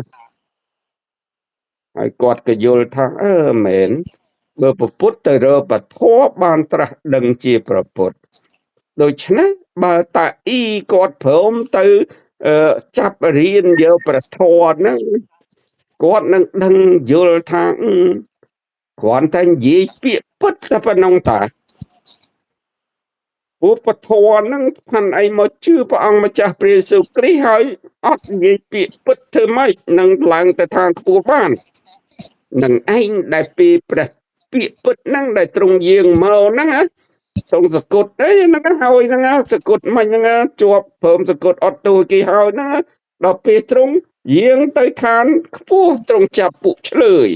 ហើយគាត់ក៏យល់ថាអឺមែនបើព្រះពុទ្ធទៅរកព្រះធម៌បានត្រាស់ដឹងជាព្រះពុទ្ធដូច្នេះបើតាអ៊ីគាត់ព្រមទៅចាប់រៀនយកព្រះធម៌ហ្នឹងគាត់នឹងដឹងយល់ថាគ្រាន់តែនិយាយពាក្យពិតតែប៉ុណ្ណឹងតាព្រោះពធហ្នឹងផាន់អីមកជឿព្រះអង្គម្ចាស់ព្រះយេស៊ូវគ្រីស្ទហើយអត់និយាយពាក្យពិតធ្វើម៉េចនឹងឡើងទៅឋានខ្ពស់បាននឹងឯងដែលពីព្រះពាក្យពិតហ្នឹងដែលទ្រង់យាងមកហ្នឹងណាទ្រង់សគត់អីហ្នឹងហើយហ្នឹងសគត់មិញហ្នឹងជាប់ព្រមសគត់អត់ទូគេហើយហ្នឹងដល់ពេលទ្រង់យាងទៅឋានខ្ពស់ទ្រង់ចាប់ពួកឆ្លើយ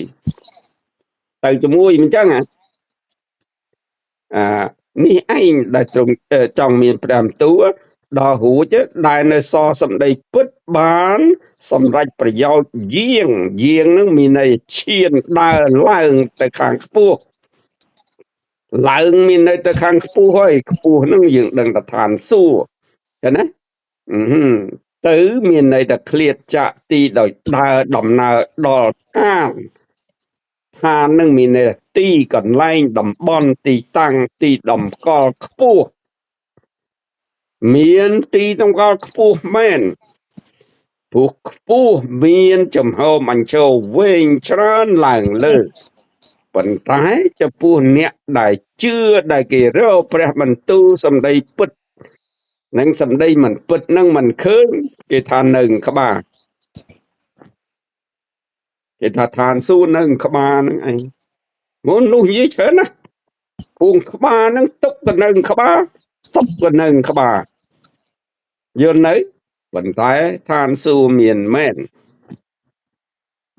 ទៅជាមួយមិនចឹងហ៎អានេះឯងដែលទ្រង់ចង់មានព្រះបន្ទូលដល់រួចដែលនៅសសម្ដីពិតបានសម្រេចប្រយោជន៍យាងយាងនឹងមានន័យឈានដើរឡើងទៅខាងខ្ពស់ឡើងមានន័យទៅខាងខ្ពស់ហើយខ្ពស់នឹងយើងដឹងថាឋានសួគ៌ឃើញណាទៅមានន័យថាឃ្លាតចាក់ទីដោយដើរដំណើរដល់ឋានឋាននឹងមានន័យថាទីកន្លែងតំបន់ទីតាំងទីតម្កល់ខ្ពស់មានទីតម្កល់ខ្ពស់មែនព្រោះខ្ពស់មានចំហមអញ្ជើវែងច្រើនឡើងលើប៉ុន្តែចំពោះអ្នកដែលជឿដែលគេរកព្រះបន្ទូលសម្ដីពិតនិងសម្ដីមិនពិតនឹងមិនឃើញគេថានៅក្បាលគេថាឋានសួគ៌នៅក្បាលនឹងឯងមុននោះនិយាយច្រើនណាស់ពងក្បាលនឹងទុកទៅនៅក្បាលសុកទៅនៅក្បាលយល់នៅប៉ុន្តែឋានសួគ៌មានមែន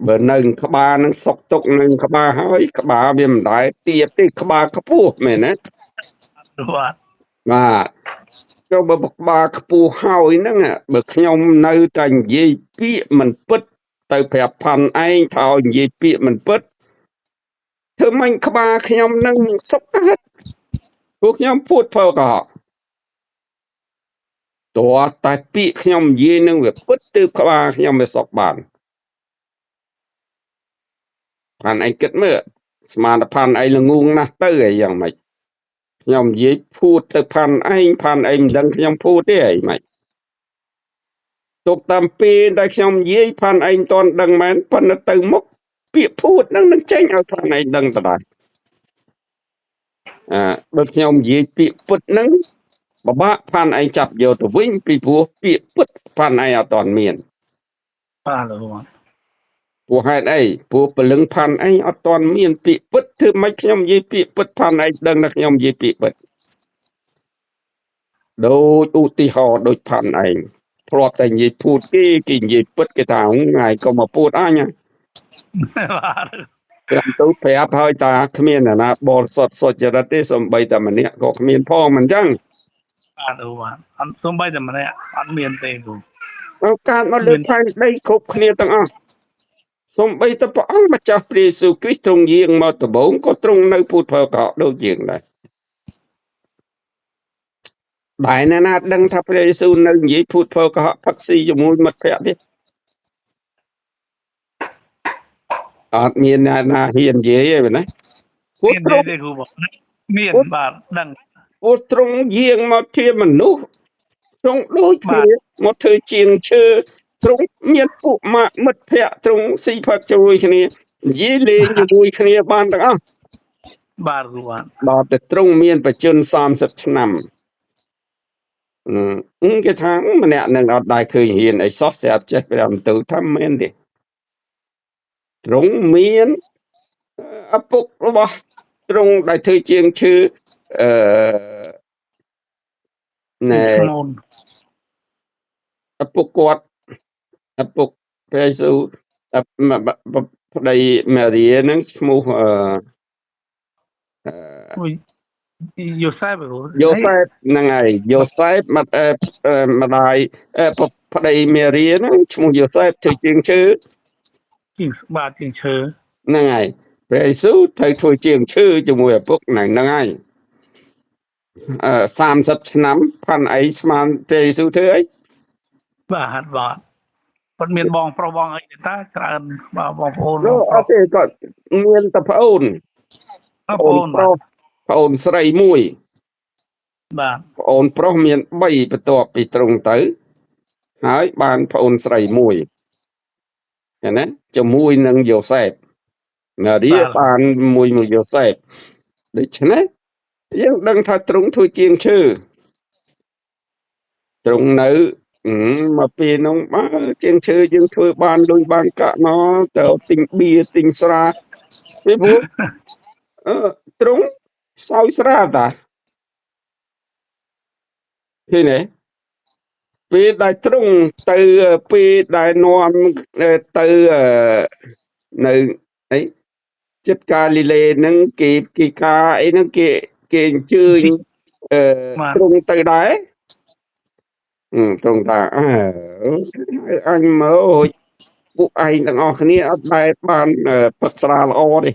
បើនៅក្បាលនឹងសុកទុកនៅក្បាលហើយក្បាលវាមិនដែលទៀបទេក្បាលខ្ពស់មែនទេ បាទបាទចុះបើក្បាលខ្ពស់ហើយហ្នឹងបើខ្ញុំនៅតែនិយាយពាក្យមិនពិតទៅប្រាប់ផាន់ឯងថាឲ្យនិយាយពាក្យមិនពិតធ្វើម៉េចក្បាលខ្ញុំនឹងសុកកើតពួកខ្ញុំพูดเพ้อกុហកតើតែពាក្យខ្ញុំនិយាយនឹងវាពិតទើបក្បាលខ្ញុំវាសុកបានផាន់ឯងគិតមើលស្មានតែផាន់ឯងល្ងងណាស់ទៅអីយ៉ាងម៉េចខ្ញុំនិយាយพูดទៅផាន់ឯងផាន់ឯងមិនដឹងខ្ញុំพูดទេអីម៉េចទុកតាមពេលដែលខ្ញុំនិយាយផាន់ឯងមិនទាន់ដឹងមែនប៉ុន្តែទៅមុខពាក្យพูดហ្នឹងនឹងចេញឲ្យផាន់ឯងដឹងតដែរអើបើខ្ញុំនិយាយពាក្យពិតហ្នឹងបបាក់ផាន់ឯងចាប់យកទៅវិញពីព្រោះពាក្យពិតផាន់ឯងអត់ទាន់មាន បាទលោកបាទ ព្រោះហេតុអីព្រោះព្រលឹងផាន់ឯងអត់ទាន់មានពាក្យពិតធ្វើម៉េចខ្ញុំនិយាយពាក្យពិតផាន់ឯងដឹងថាខ្ញុំនិយាយពាក្យពិតដូចឧទាហរណ៍ដូចផាន់ឯងធ្លាប់តែនិយាយភូតគេគេនិយាយពិតគេថាថ្ងៃក៏មកពូតអញ បាទ ខ្ញុំទៅប្រាប់ហើយតាគ្មានអ្នកណាបរិសុទ្ធសុចរិតទេសំបីតែម្នាក់ក៏គ្មានផងមិនចឹង បាទអូបាទអត់សំបីតែម្នាក់អត់មានទេគ្រូ ឱកាសមកលើផែនដីគ្រប់គ្នាទាំងអស់សំបីតែព្រះអង្គម្ចាស់ព្រះយេស៊ូវគ្រីស្ទទ្រង់យាងមកដំបូងក៏ទ្រង់នៅពូតភកដូចយើងដែរដែលអ្នកណាដឹងថាព្រះយេស៊ូវនៅនិយាយភូតភកផឹកស៊ីជាមួយមិត្តភក្តិទេអត់មានអ្នកណាហ៊ាននិយាយទេណា ព្រោះទ្រង់ទេគ្រូបងមានបាទដឹង ព្រោះទ្រង់យាងមកជាមនុស្សទ្រង់ដូចគ្នាមកធ្វើជាងឈើទ្រង់មានពួកម៉ាក់មិត្តភក្តិទ្រង់ស៊ីផឹកជួយគ្នានិយាយលេងជាមួយគ្នាបានទាំងអស់ បាទគ្រូបាទ ដល់តែទ្រង់មានបច្ចុប្បន្ន30ឆ្នាំគេថាម្នាក់នឹងអត់ដែរឃើញហ៊ានអីសោះស្រាប់ចេះព្រះបន្ទូលថាមែនទេទ្រង់មានឪពុករបស់ទ្រង់ដែលធ្វើជាងឈើអឺណែ ឪពុកគាត់ឪពុកព្រះយេស៊ូវប្តីម៉ារីហ្នឹងឈ្មោះអឺ យូសែប យូសែបហ្នឹងហើយយូសែបម្ដាយប្តីមេរីហ្នឹងឈ្មោះយូសែបធ្វើជាងឈើ ជាងបាទជាងឈើ ហ្នឹងហើយព្រះយេស៊ូវត្រូវធ្វើជាងឈើជាមួយឪពុកហ្នឹងហ្នឹងហើយអឺ30ឆ្នាំផាន់អីស្មានព្រះយេស៊ូវធ្វើអី បាទបាទគាត់មានបងប្រុសបងអីទេតាច្រើនបាទបងប្អូន អត់ទេគាត់មានតែប្អូន ប្អូន ប្រុសប្អូនស្រីមួយ បាទ ប្អូនប្រុសមាន3បន្ទាប់ពីត្រង់ទៅហើយបានប្អូនស្រីមួយឃើញណាជាមួយនឹងយូសែបម៉ារីបានមួយមួយយូសែបដូច្នេះយើងដឹងថាត្រង់ធ្វើជាងឈើត្រង់នៅមកពេលនោះបើជាងឈើយើងធ្វើបានលុយបានកាក់មកទៅទិញបៀទិញស្រាពីព្រោះអឺត្រង់សោយស្រាតាឃើញទេពេលដែលត្រង់ទៅពេលដែលនាំទៅនៅអីចិត្តកាលីលេហ្នឹងគេគេការអីហ្នឹងគេគេអញ្ជើញអឺត្រង់ទៅដែរត្រង់ថាអើអញមកពួកឯងទាំងអស់គ្នាអត់ដែលបានផឹកស្រាល្អទេ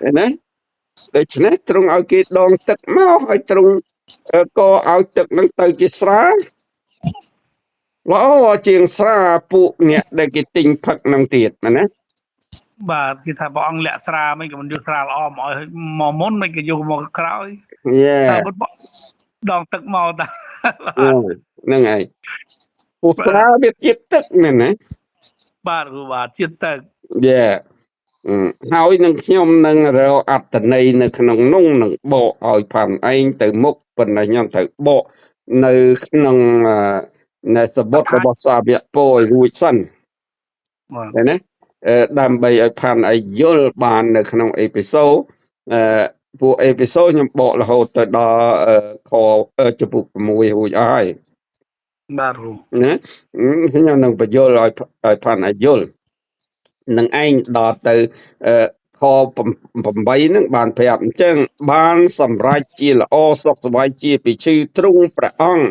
ឃើញទេដូច្នេះត្រង់ឲ្យគេដងទឹកមកឲ្យត្រង់ក៏ឲ្យទឹកនឹងទៅជាស្រាល្អជាងស្រាពួកអ្នកដែលគេទិញផឹកនឹងទៀតណា បាទគេថាព្រះអង្គលាក់ស្រាមិនក៏មិនយកស្រាល្អមកឲ្យមកមុនមិនក៏យកមកក្រោយតែដងទឹកមកតា ហ្នឹងហើយពួកស្រាវាជាតិទឹកមែនណា បាទគ្រូបាទជាតិទឹក យេហើយនឹងខ្ញុំនឹងរកអត្តន័យនៅក្នុងនោះនឹងបកឲ្យផាន់ឯងទៅមុខប៉ុន្តែខ្ញុំត្រូវបកនៅក្នុងនៅសបុតរបស់សាវកពោឲ្យរួចសិនឃើញណាដើម្បីឲ្យផាន់ឯងយល់បាននៅក្នុងអេពីសូតពួកអេពីសូតខ្ញុំបករហូតទៅដល់ខចំពុក6រួចអស់ហើយ បាទគ្រូ ណាខ្ញុំនឹងបញ្យល់ឲ្យឲ្យផាន់ឲ្យយល់នឹងឯងដល់ទៅខ8ហ្នឹងបានប្រាប់អញ្ចឹងបានសម្រេចជាល្អសុខសប្បាយជាពិឈឺទ្រង់ព្រះអង្គ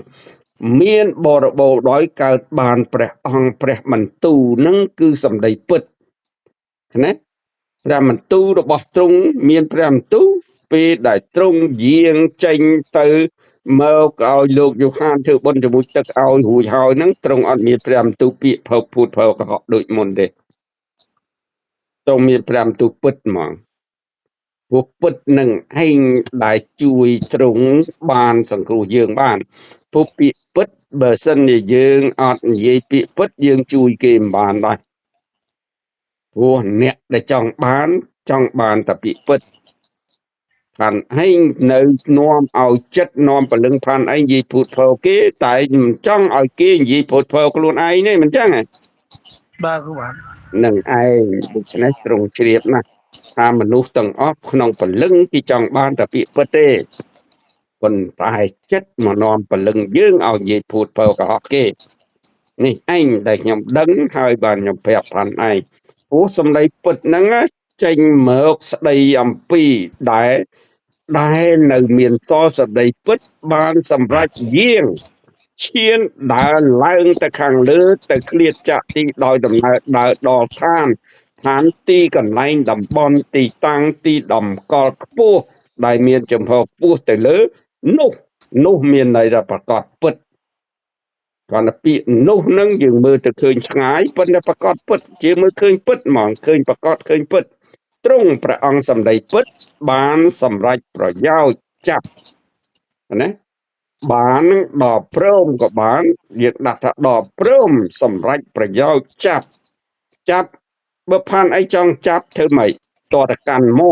មានបរិបូរណ៍ដោយកើតបានព្រះអង្គព្រះបន្ទូលនឹងគឺសម្ដីពិតណាព្រះបន្ទូលរបស់ទ្រង់មានព្រះបន្ទូលពេលដែលទ្រង់យាងចេញទៅមកឲ្យលោកយូហានធ្វើបុណ្យជាមួយទឹកឲ្យរួចហើយហ្នឹងទ្រង់អត់មានព្រះបន្ទូលពាក្យភោគភូតភោកុហកដូចមុនទេទ្រង់មានព្រះបន្ទូលពិតហ្មងព្រោះពិតនឹងឯងដែលជួយទ្រង់បានសង្គ្រោះយើងបានព្រោះពាក្យពិតបើសិនជាយើងអត់និយាយពាក្យពិតយើងជួយគេមិនបានដែរព្រោះអ្នកដែលចង់បានតែពាក្យពិតផាន់ឯងនៅនាំឲ្យចិត្តនាំព្រលឹងផាន់ឯងនិយាយភូតភរគេតែមិនចង់ឲ្យគេនិយាយភូតភរខ្លួនឯងទេមិនចឹងហ៎ បាទគ្រូបាទ នឹងឯងដូច្នេះទ្រង់ជ្រាបណាស់ថាមនុស្សទាំងអស់ក្នុងព្រលឹងគេចង់បានតែពាក្យពិតទេប៉ុន្តែចិត្តមកនាំព្រលឹងយើងឲ្យនិយាយភូតភរកុហកគេនេះឯងដែលខ្ញុំដឹងហើយបានខ្ញុំប្រាប់ផាន់ឯងព្រោះសម្ដីពិតហ្នឹងចេញមកស្ដីអំពីដែលនៅមានតសម្ដីពិតបានសម្រេចយាងឈានដើរឡើងទៅខាងលើទៅឃ្លាតចាក់ទីដោយដំណើរដើរដល់ឋានឋានទីកន្លែងតំបន់ទីតាំងទីតម្កល់ខ្ពស់ដែលមានចំហខ្ពស់ទៅលើនោះមានន័យថាប្រកបពិតគ្រាន់តែពាក្យនោះនឹងយើងមើលទៅឃើញឆ្ងាយប៉ុន្តែប្រកបពិតជាមើលឃើញពិតហ្មងឃើញប្រកបឃើញពិតទ្រង់ព្រះអង្គសម្ដីពិតបានសម្រេចប្រយោជន៍ចាប់ណាបានដល់ព្រមក៏បានយើងដាក់ថាដល់ព្រមសម្រេចប្រយោជន៍ចាប់ចាប់បើផាន់អីចង់ចាប់ធ្វើម៉េចតរកាន់ម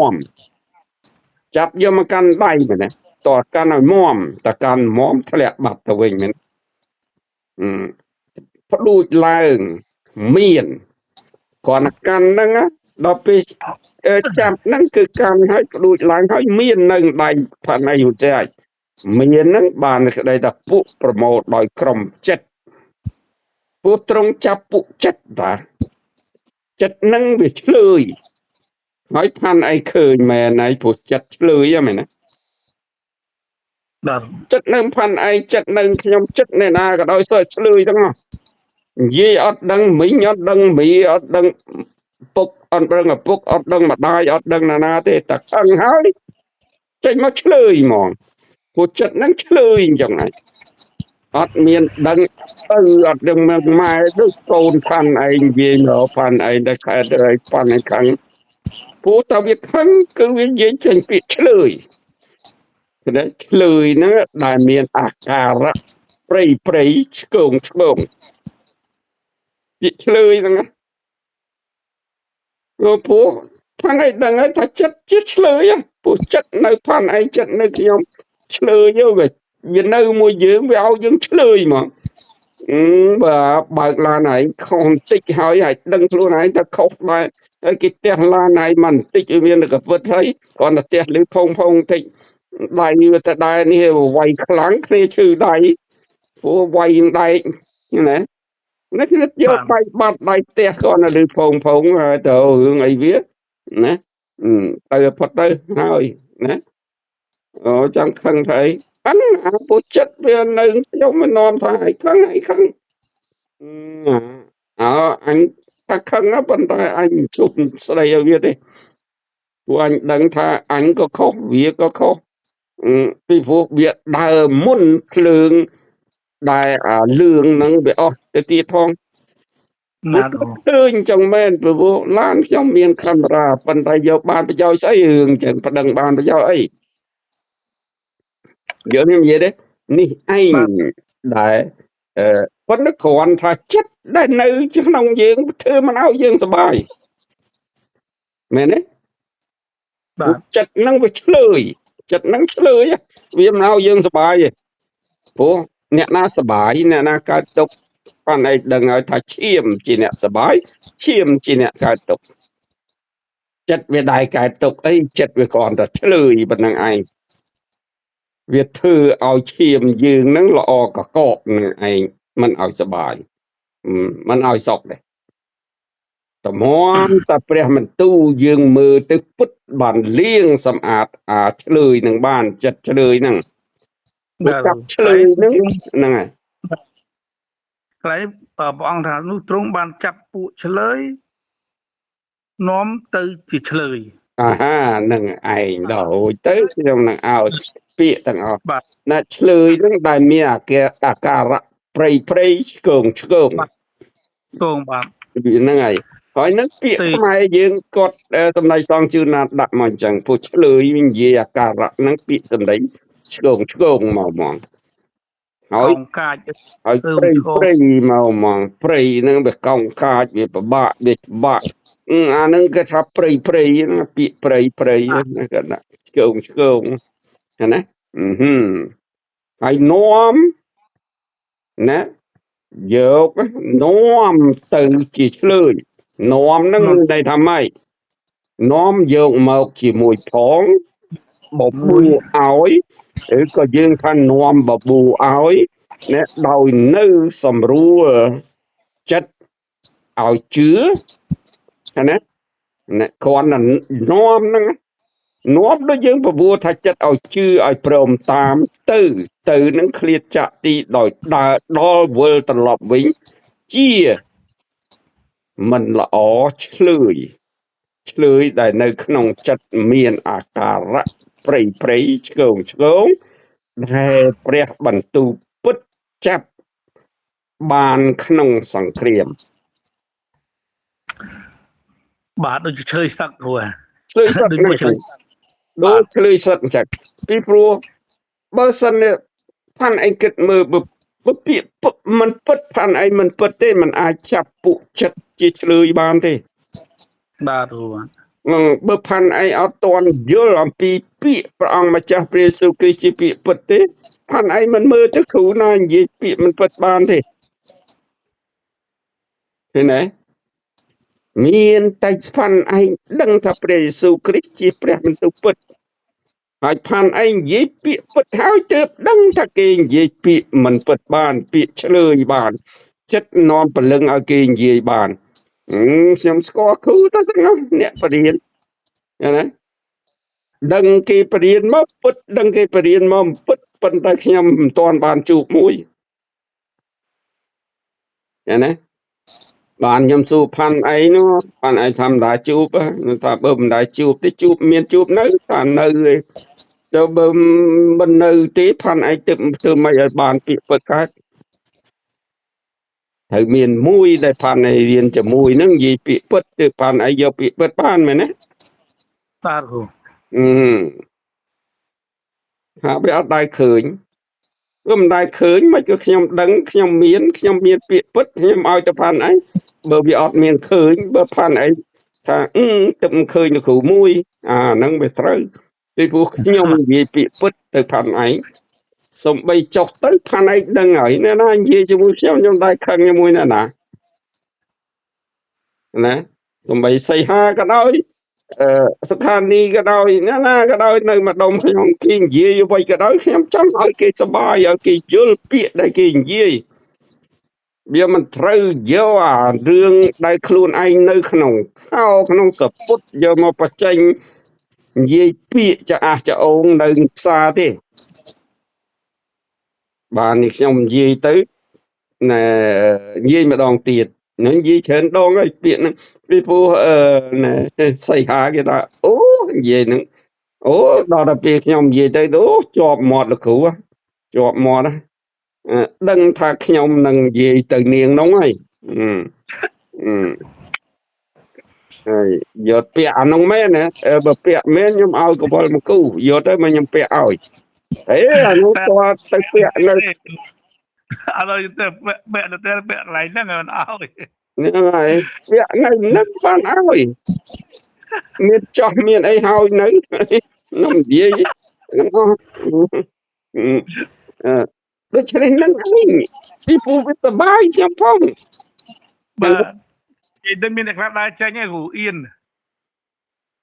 ចាប់យកមកកាន់ដៃមែនទេតរកាន់ឲ្យមតកាន់មធ្លាក់បាត់ទៅវិញមែនផ្ដួចឡើងមានគ្រាន់តែកាន់ហ្នឹងដល់ពេលចាប់ហ្នឹងគឺកាន់ហើយផ្ដួចឡើងហើយមាននៅដៃផាន់អីហូចហើយ មានហ្នឹងបានក្តីថាពួកប្រមូលដោយក្រុមចិត្តពួកត្រង់ចាប់ពួកចិត្តតាចិត្តហ្នឹងវាឆ្លើយហើយផាន់ឯងឃើញមែនហើយព្រោះចិត្តឆ្លើយហ្នឹងមែនណា បាទ ចិត្តនឹងផាន់ឯងចិត្តនឹងខ្ញុំចិត្តអ្នកណាក៏ដោយសើឆ្លើយទាំងអស់និយាយអត់ដឹងមីងអត់ដឹងមីអត់ដឹងពុកអត់ដឹងឪពុកអត់ដឹងម្ដាយអត់ដឹងណាណាទេតែខឹងហើយចេញមកឆ្លើយហ្មងព្រោះចិត្តហ្នឹងឆ្លើយអញ្ចឹងហើយអត់មានដឹងឪអត់ដឹងម៉ែដូចកូនផាន់ឯងនិយាយមកផាន់ឯងតែខែទៅឯងផាន់ឯងខឹងព្រោះតែវាខឹងគឺវានិយាយចេញពាក្យឆ្លើយតែឆ្លើយហ្នឹងដែលមានអាការៈព្រៃព្រៃឆ្គងឆ្គងពាក្យឆ្លើយហ្នឹងព្រោះផាន់ឯងដឹងហើយថាចិត្តជាឆ្លើយព្រោះចិត្តនៅផាន់ឯងចិត្តនៅខ្ញុំឆ្លើយវានៅមួយយើងវាឲ្យយើងឆ្លើយហ្មងបើបើកឡានឯងខុសបន្តិចហើយហើយដឹងខ្លួនឯងថាខុសដែរហើយគេទះឡានឯងមកបន្តិចវាមានកពិតហើយគ្រាន់តែទះលឺផុងផុងបន្តិចដៃវាទៅដែរនេះវាយខ្លាំងគ្នាឈឺដៃព្រោះវាយដែកណានេះគឺយកដៃបាត់ដៃផ្ទះគាត់នៅលឺផុងផុងហើយទៅរឿងអីវាណាទៅផុតទៅហើយណាអូចង់ខឹងថាអីខឹងអាពុចិត្តវានៅខ្ញុំមិននាំថាអីខឹងអីខឹងអើអញថាខឹងប៉ុន្តែអញជប់ស្ដីឲ្យវាទេព្រោះអញដឹងថាអញក៏ខុសវាក៏ខុសពីព្រោះវាដើរមុនភ្លើងដែលអាលឿងហ្នឹងវាអស់ទៅទៀតផង ណា ឃើញចឹងមែនព្រោះឡានខ្ញុំមានកាមេរ៉ាប៉ុន្តែយកបានប្រយោជន៍ស្អីរឿងចឹងប្តឹងបានប្រយោជន៍អីយើងខ្ញុំនិយាយទេនេះឯងដែលប៉ុន្តែគ្រាន់ថាចិត្តដែលនៅក្នុងយើងធ្វើមិនឲ្យយើងសប្បាយមែនទេ បាទ ចិត្តហ្នឹងវាឆ្លើយចិត្តហ្នឹងឆ្លើយវាមិនឲ្យយើងសប្បាយទេព្រោះអ្នកណាសប្បាយអ្នកណាកើតទុក្ខបានឯងដឹងហើយថាឈាមជាអ្នកសប្បាយឈាមជាអ្នកកើតទុក្ខចិត្តវាដែរកើតទុក្ខអីចិត្តវាគ្រាន់តែឆ្លើយប៉ុណ្្នឹងឯងវាធ្វើឲ្យឈាមយើងនឹងល្អកកកនឹងឯងមិនឲ្យសប្បាយមិនឲ្យសុខទេតម្រាំតែព្រះបន្ទូលយើងមើលទៅពុតបានលាងសម្អាតអាឆ្លើយនឹងបានចិត្តឆ្លើយនឹងចាប់ឆ្លើយនឹងហ្នឹងហើយ កន្លែងព្រះអង្គថានោះទ្រង់បានចាប់ពួកឆ្លើយនាំទៅជាឆ្លើយ អាហានឹងឯងដល់រួចទៅខ្ញុំនឹងឲ្យពាក្យទាំងអស់ណាឆ្លើយនឹងដែលមានអាការៈព្រៃព្រៃឆ្គងឆ្គង ឆ្គងបាទ ហ្នឹងហើយហើយនឹងពាក្យខ្មែរយើងគាត់សម្ដីសងជឿណាដាក់មកអញ្ចឹងពួកឆ្លើយនិយាយអាការៈហ្នឹងពាក្យសម្ដីឆ្គងឆ្គងមកហ្មងហើយក ងកាច ហើយព្រៃព្រៃមកហ្មងព្រៃហ្នឹងវាកោងកាចវាពិបាកវាច្បាក់អាហ្នឹងគេថាព្រៃព្រៃហ្នឹងពាក្យព្រៃព្រៃហ្នឹងគេដាក់ឆ្គងឆ្គងណាហើយនាំណាយកនាំទៅជាឆ្លើយនាំហ្នឹងមានន័យថាម៉េចនាំយកមកជាមួយផងបបួឲ្យឬក៏យើងថានាំបបួឲ្យណាដោយនៅសម្រួលចិត្តឲ្យជឿណាណាគ្រាន់តែនាំហ្នឹងនាំដូចយើងបបួថាចិត្តឲ្យជឿឲ្យព្រមតាមទៅទៅនឹងឃ្លាតចាក់ទីដោយដើរដល់វិលត្រឡប់វិញជាមិនល្អឆ្លើយឆ្លើយដែលនៅក្នុងចិត្តមានអាការៈព្រៃព្រៃឆ្គងឆ្គងដែលព្រះបន្ទូលពុតចាប់បានក្នុងសង្គ្រាម បាទដូចឆ្លើយសឹកគ្រូ ឆ្លើយសឹកដូចឆ្លើយសឹកអញ្ចឹងពីព្រោះបើសិនផាន់ឯងគិតមើលបើពាក្យមិនពិតផាន់ឯងមិនពិតទេមិនអាចចាប់ពួកចិត្តជាឆ្លើយបានទេ បាទគ្រូ បើផាន់ឯងអត់ទាន់យល់អំពីពាក្យព្រះអង្គម្ចាស់ព្រះយេស៊ូវគ្រីស្ទជាពាក្យពិតទេផាន់ឯងមិនមើលទៅគ្រូណានិយាយពាក្យមិនពិតបានទេឃើញទេមានតែផាន់ឯងដឹងថាព្រះយេស៊ូវគ្រីស្ទជាព្រះបន្ទូលពិត ហើយផាន់ឯងនិយាយពាក្យពិតហើយទើបដឹងថាគេនិយាយពាក្យមិនពិតបានពាក្យឆ្លើយបានចិត្តនាំព្រលឹងឲ្យគេនិយាយបានខ្ញុំស្គាល់គ្រូទៅទាំងនោះអ្នកបរៀនណាដឹងគេបរៀនមកពិតដឹងគេបរៀនមកពិតប៉ុន្តែខ្ញុំមិនទាន់បានជួបមួយណាបានខ្ញុំសួរផាន់ឯងនោះផាន់ឯងថាមិនដែរជួបថាបើមិនដែរជួបទេជួបមានជួបនៅថានៅទេទៅបើមិននៅទេផាន់ឯងទៅធ្វើម៉េចឲ្យបានពាក្យពិតកើតត្រូវមានមួយដែលផាន់ឯងរៀនជាមួយនឹងនិយាយពាក្យពិតទើបផាន់ឯងយកពាក្យពិតបានមែនទេបាទគ្រូថាវាអត់ដែរឃើញវាមិនដែរឃើញមិនក៏ខ្ញុំដឹងខ្ញុំមានពាក្យពិតខ្ញុំឲ្យទៅផាន់ឯងបើវាអត់មានឃើញបើផាន់ឯងថាទឹកមិនឃើញលោកគ្រូមួយអាហ្នឹងវាត្រូវពីព្រោះខ្ញុំនិយាយពាក្យពិតទៅផាន់ឯងសំបីចុះទៅផាន់ឯងដឹងហើយអ្នកណានិយាយជាមួយខ្ញុំខ្ញុំដែរខឹងជាមួយអ្នកណាណាសំបីសីហាក៏ដោយសុខានីក៏ដោយអ្នកណាក៏ដោយនៅម្ដុំខ្ញុំគេនិយាយអ្វីក៏ដោយខ្ញុំចង់ឲ្យគេសប្បាយឲ្យគេយល់ពាក្យដែលគេនិយាយវាមិនត្រូវយកអារឿងដែលខ្លួនឯងនៅក្នុងខោក្នុងសពុតយកមកបញ្ចេញនិយាយពាក្យចាស់ចាអូងនៅផ្សារទេបាទនេះខ្ញុំនិយាយទៅណែនិយាយម្ដងទៀតនឹងនិយាយច្រើនដងហើយពាក្យហ្នឹងពីព្រោះណែសីហាគេថាអូនិយាយហ្នឹងអូដល់តែពេលខ្ញុំនិយាយទៅអូជាប់មាត់លោកគ្រូជាប់មាត់ណាដឹងថាខ្ញុំនឹងនិយាយទៅនាងនោះហើយហើយយកពាក្យអានោះមែនណាបើពាក្យមែនខ្ញុំឲ្យកវលមកគូយកទៅមកខ្ញុំពាក្យឲ្យអេអានោះគាត់ទៅពាក្យនៅឥឡូវទៅពាក្យទៅពាក្យកន្លែងហ្នឹងមិនឲ្យហ្នឹងហើយពាក្យនៅនឹងបានឲ្យមានចោះមានអីហើយនៅខ្ញុំនិយាយដូច្នេះនឹងឯងពីព្រោះវាសប្បាយខ្ញុំផងបាទនិយាយទៅមានអ្នកខ្លះដើរចេញឯងគ្រូអៀន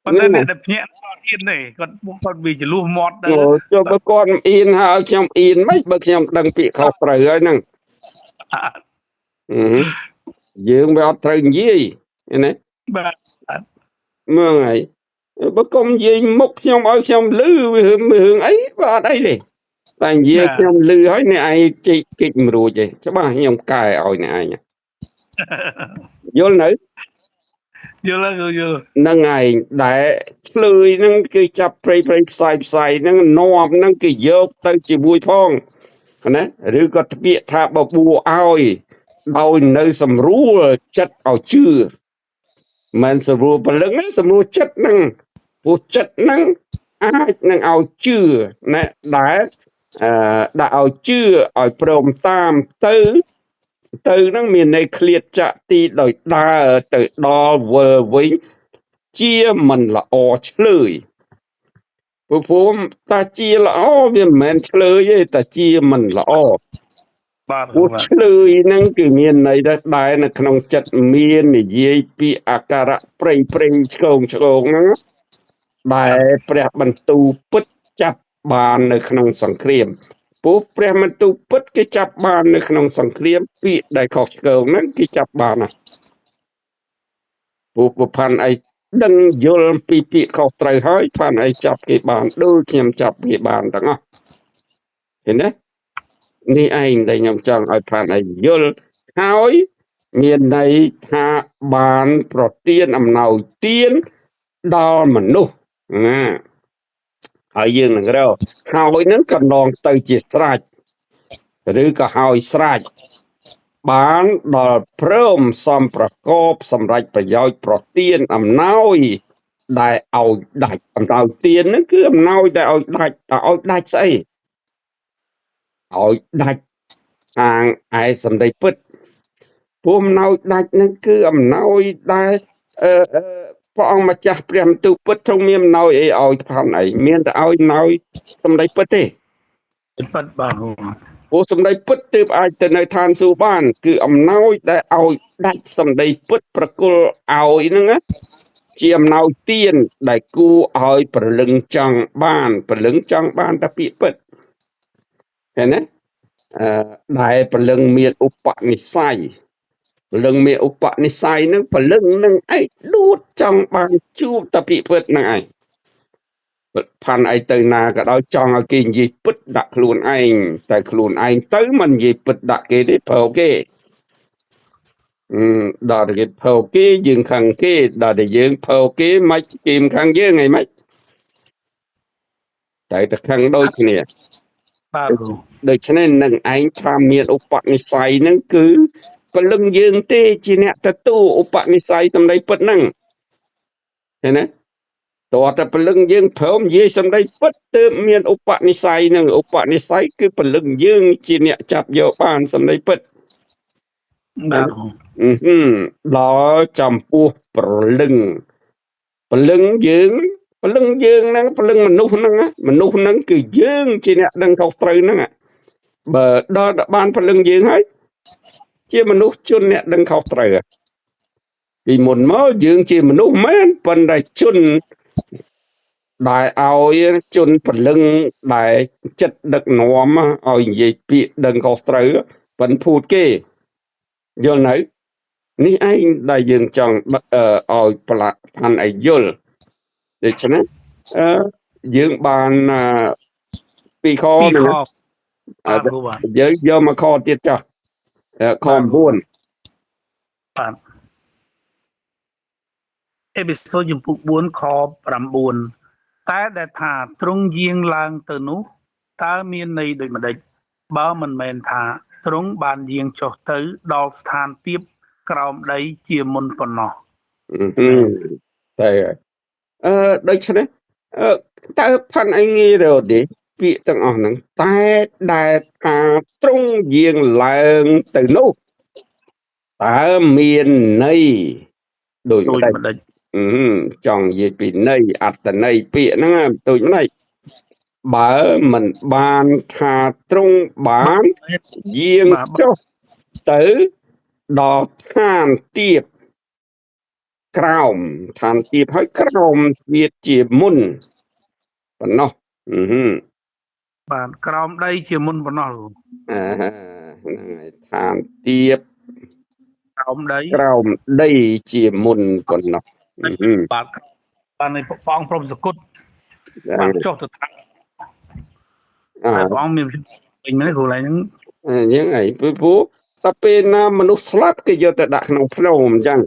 ប៉ុន្តែអ្នកដែលភ្ញាក់គាត់អៀនទេគាត់វាចលុះមាត់ទៅចុះបើគាត់មិនអៀនហើយខ្ញុំអៀនមិនបើខ្ញុំដឹងពាក្យខុសត្រូវហើយហ្នឹងយើងវាអត់ត្រូវនិយាយណាបាទមើលហើយបើកុំនិយាយមុខខ្ញុំឲ្យខ្ញុំលឺវារឿងអីវាអត់អីទេតែនិយាយខ្ញុំលឺហើយអ្នកឯងជិកគិចមិនរួចទេច្បាស់ខ្ញុំកែឲ្យអ្នកឯងយល់នៅយល់ហើយយល់ហ្នឹងឯងដែលឆ្លើយហ្នឹងគឺចាប់ព្រៃព្រៃផ្សាយផ្សាយហ្នឹងនាំហ្នឹងគេយកទៅជាមួយផងណាឬក៏ពាក្យថាបបួឲ្យដោយនៅសម្រួលចិត្តឲ្យជឿមិនសម្រួលព្រលឹងសម្រួលចិត្តហ្នឹងព្រោះចិត្តហ្នឹងអាចនឹងឲ្យជឿណាដែលដាក់ឲ្យជឿឲ្យព្រមតាមទៅហ្នឹងមានន័យឃ្លាតចាក់ទីដោយដើរទៅដល់វិលវិញជាមិនល្អឆ្លើយព្រោះតាជាល្អវាមិនមែនឆ្លើយទេតាជាមិនល្អបាទព្រោះឆ្លើយហ្នឹងគឺមានន័យដែរនៅក្នុងចិត្តមាននិយាយពីអាការៈព្រៃព្រៃឆ្កងឆ្កងហ្នឹងដែលព្រះបន្ទូលពិតចាប់បាននៅក្នុងសង្គ្រាមព្រោះព្រះបន្ទូលពិតគេចាប់បាននៅក្នុងសង្គ្រាមពាក្យដែលខុសឆ្គងហ្នឹងគេចាប់បានណាព្រោះប្រផាន់ឯងដឹងយល់ពីពាក្យខុសត្រូវហើយផាន់ឯងចាប់គេបានដូចខ្ញុំចាប់គេបានទាំងអស់ឃើញទេនេះឯងដែលខ្ញុំចង់ឲ្យផាន់ឯងយល់ហើយមានន័យថាបានប្រទានអំណោយទានដល់មនុស្សណាហើយយើងនឹងរកហើយនឹងកណ្ដងទៅជាស្រេចឬក៏ហើយស្រេចបានដល់ព្រមសំប្រកបសម្រេចប្រយោជន៍ប្រទានអំណោយដែលឲ្យដាច់អំណោយទានហ្នឹងគឺអំណោយដែលឲ្យដាច់តើឲ្យដាច់ស្អីឲ្យដាច់ខាងឯសម្ដីពិតព្រោះអំណោយដាច់ហ្នឹងគឺអំណោយដែលព្រះអង្គម្ចាស់ព្រះបន្ទូលពិតទ្រង់មានអំណោយអីឲ្យផាន់អីមានតែឲ្យអំណោយសម្ដីពិតទេពិតបាទព្រោះសម្ដីពិតទើបអាចទៅនៅឋានសួគ៌បានគឺអំណោយដែលឲ្យដាច់សម្ដីពិតប្រគល់ឲ្យហ្នឹងណា ជាអំណោយទានដែលគួរឲ្យព្រលឹងចង់បានព្រលឹងចង់បានតែពាក្យពិតឃើញទេអឺដែលព្រលឹងមានឧបនិស្ស័យព្រលឹងមានឧបនិស្ស័យនឹងព្រលឹងនឹងឯងដួតចង់បានជួបតែពាក្យពិតនឹងឯងផាន់អីទៅណាក៏ដោយចង់ឲ្យគេនិយាយពិតដាក់ខ្លួនឯងតែខ្លួនឯងទៅមិននិយាយពិតដាក់គេទេប្រើគេដល់តែគេផោគេយើងខឹងគេដល់តែយើងផោគេមិនគេមិនខឹងយើងអីមិនតែតែខឹងដូចគ្នា បាទគ្រូ ដូច្នេះនឹងឯងថាមានឧបនិស្ស័យនឹងគឺព្រលឹងយើងទេជាអ្នកទទួលឧបនិស្ស័យសម្ដីពិតហ្នឹងឃើញទេតើតែព្រលឹងយើងព្រមនិយាយសម្ដីពិតទើបមានឧបនិស្ស័យនឹងឧបនិស្ស័យគឺព្រលឹងយើងជាអ្នកចាប់យកបានសម្ដីពិត បាទ ដល់ចំពោះព្រលឹងព្រលឹងយើងព្រលឹងយើងហ្នឹងព្រលឹងមនុស្សហ្នឹងមនុស្សហ្នឹងគឺយើងជាអ្នកដឹងខុសត្រូវហ្នឹងបើដល់បានព្រលឹងយើងហើយជាមនុស្សជនអ្នកដឹងខុសត្រូវពីមុនមកយើងជាមនុស្សមែនប៉ុន្តែជនដែលឲ្យជនព្រលឹងដែលចិត្តដឹកនាំឲ្យនិយាយពាក្យដឹងខុសត្រូវប៉ុនភូតគេយល់នៅនេះឯងដែលយើងចង់ឲ្យប្រឡាក់ផាន់ឲ្យយល់ដូច្នេះយើងបានពីរខ ពីរខ យើងយកមកខទៀតចុះខ9 បាទអេពីសូតជំពូក4ខ9តែដែលថាទ្រង់យាងឡើងទៅនោះតើមានន័យដូចម្ដេចបើមិនមែនថាទ្រង់បានយាងចុះទៅដល់ស្ថានភាពក្រោមដីជាមុនប៉ុណ្ណោះ តែដូច្នេះតើផាន់អីងាយទៅទេពាក្យទាំងអស់ហ្នឹងតែដែលថាទ្រង់យាងឡើងទៅនោះតើមានន័យដូចម្ដេចចង់និយាយពីន័យអត្តន័យពាក្យហ្នឹងដូចម្ដេចបើមិនបានថាទ្រង់បានយាងចុះទៅដល់ឋានទាបក្រោមឋានទាបហើយក្រោមទៀតជាមុនប៉ុណ្ណោះ បាទក្រោមដីជាមុនប៉ុណ្ណោះ ហ្នឹងហើយឋានទាបក្រោមដីក្រោមដីជាមុនប៉ុណ្ណោះ បាទបាននៃព្រះអង្គព្រមសគត់បានចុះទៅឋានព្រះអង្គមានវិញមែនគ្រូឡើយហ្នឹង ហ្នឹងហើយព្រោះតែពេលណាមនុស្សស្លាប់គេយកទៅដាក់ក្នុងភ្នំអញ្ចឹង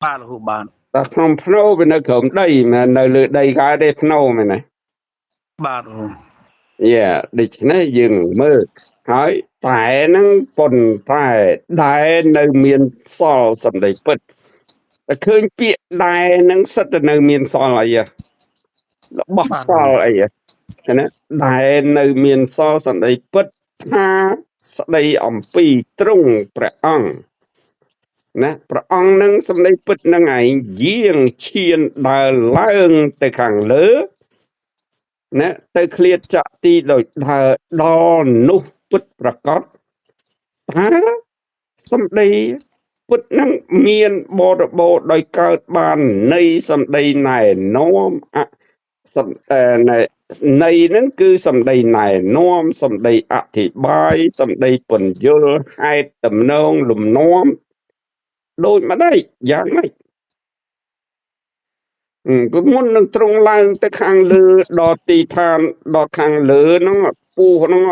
បាទគ្រូបាទ តែក្នុងភ្នំវានៅក្រោមដីមិននៅលើដីកើតទេភ្នំមែនទេ បាទគ្រូ យ៉ាដូច្នេះយើងមើលហើយតែហ្នឹងប៉ុន្តែដែលនៅមានសល់សម្ដីពិតតែឃើញពាក្យដែលហ្នឹងសិតតែនៅមានសល់អីរបស់សល់អីណាដែលនៅមានសល់សម្ដីពិតថាស្ដីអំពីទ្រង់ព្រះអង្គណាព្រះអង្គនឹងសម្ដីពិតនឹងឯងយាងឈានដើរឡើងទៅខាងលើណាទៅឃ្លាតចាក់ទីដោយដើរដល់នោះពិតប្រកបថាសម្ដីពិតនឹងមានបរិបូរណ៍ដោយកើតបាននៃសម្ដីណែនាំអសម្ដីនៃហ្នឹងគឺសម្ដីណែនាំសម្ដីអធិប្បាយសម្ដីពន្យល់ហេតុតំណងលំនាំដូចម្ដេចយ៉ាងម៉េចគឺមុននឹងទ្រង់ឡើងទៅខាងលើដល់ទីឋានដល់ខាងលើហ្នឹងពោះហ្នឹង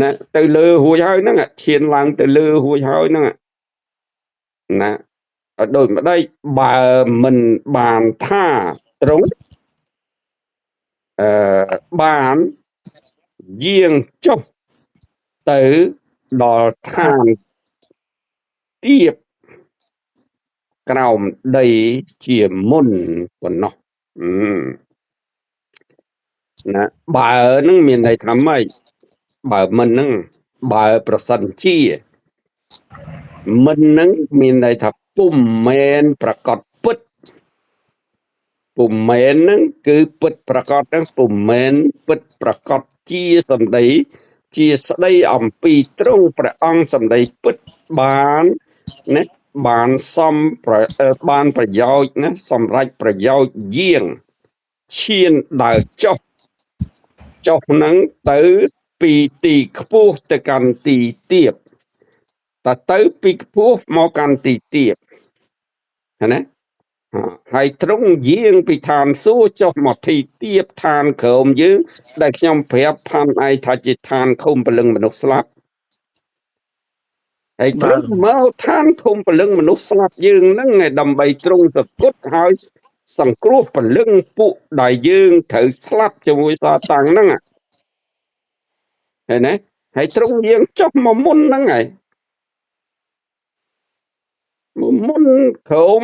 ណាទៅលើរួចហើយហ្នឹងឈានឡើងទៅលើរួចហើយហ្នឹងណាដូចម្ដេចបើមិនបានថាទ្រង់បានយាងចុះទៅដល់ឋានទាបក្រោមដីជាមុនប៉ុណ្ណោះណាបើនឹងមានន័យថាម៉េចបើមិននឹងបើប្រសិនជាមិននឹងមានន័យថាពុំមែនប្រកបពិតពុំមែននឹងគឺពិតប្រកបនឹងពុំមែនពិតប្រកបជាសម្ដីជាស្ដីអំពីទ្រង់ព្រះអង្គសម្ដីពិតបានណា បានសំបានប្រយោជន៍ណាសម្រាប់ប្រយោជន៍យាងឈានដើរចុះចុះហ្នឹងទៅពីទីខ្ពស់ទៅកាន់ទីទាបតើទៅពីខ្ពស់មកកាន់ទីទាបណាហើយត្រង់យាងពីឋានសួគ៌ចុះមកទីទាបឋានក្រោមយើងដែលខ្ញុំប្រាប់ផាន់ឯងថាជាឋានឃុំព្រលឹងមនុស្សស្លាប់ហើយត្រង់មកឋានឃុំព្រលឹងមនុស្សស្លាប់យើងហ្នឹងឯងដើម្បីត្រង់សគត់ហើយសង្គ្រោះព្រលឹងពួកដែលយើងត្រូវស្លាប់ជាមួយសាតាំងហ្នឹងឃើញទេហើយត្រង់យាងចុះមកមុនហ្នឹងហើយមុនក្រោម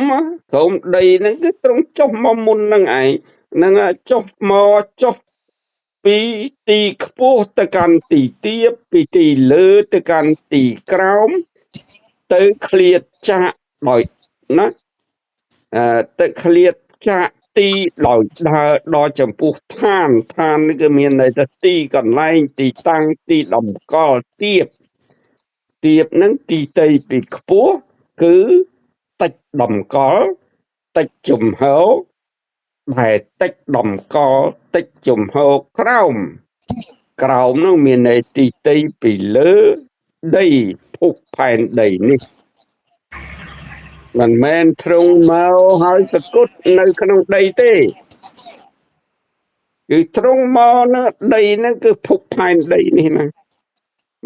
ក្រោមដីហ្នឹងគឺត្រង់ចុះមកមុនហ្នឹងឯងហ្នឹងចុះមកចុះពីទីខ្ពស់ទៅកាន់ទីទាបពីទីលើទៅកាន់ទីក្រោមទៅឃ្លាតចាកដោយណាទៅឃ្លាតចាកទីដោយដើរដល់ចំពោះឋានឋាននេះគឺមានន័យថាទីកន្លែងទីតាំងទីតម្កល់ទាបទាបហ្នឹងទីតីពីខ្ពស់គឺតិចតម្កល់តិចជំហរដែលតិចតម្កល់តិចជំហរក្រោមក្រោមនោះមានន័យទីតីពីលើដីភពផែនដីនេះមិនមែនទ្រង់មកហើយសគត់នៅក្នុងដីទេគឺទ្រង់មកនៅដីហ្នឹងគឺភពផែនដីនេះណាមិន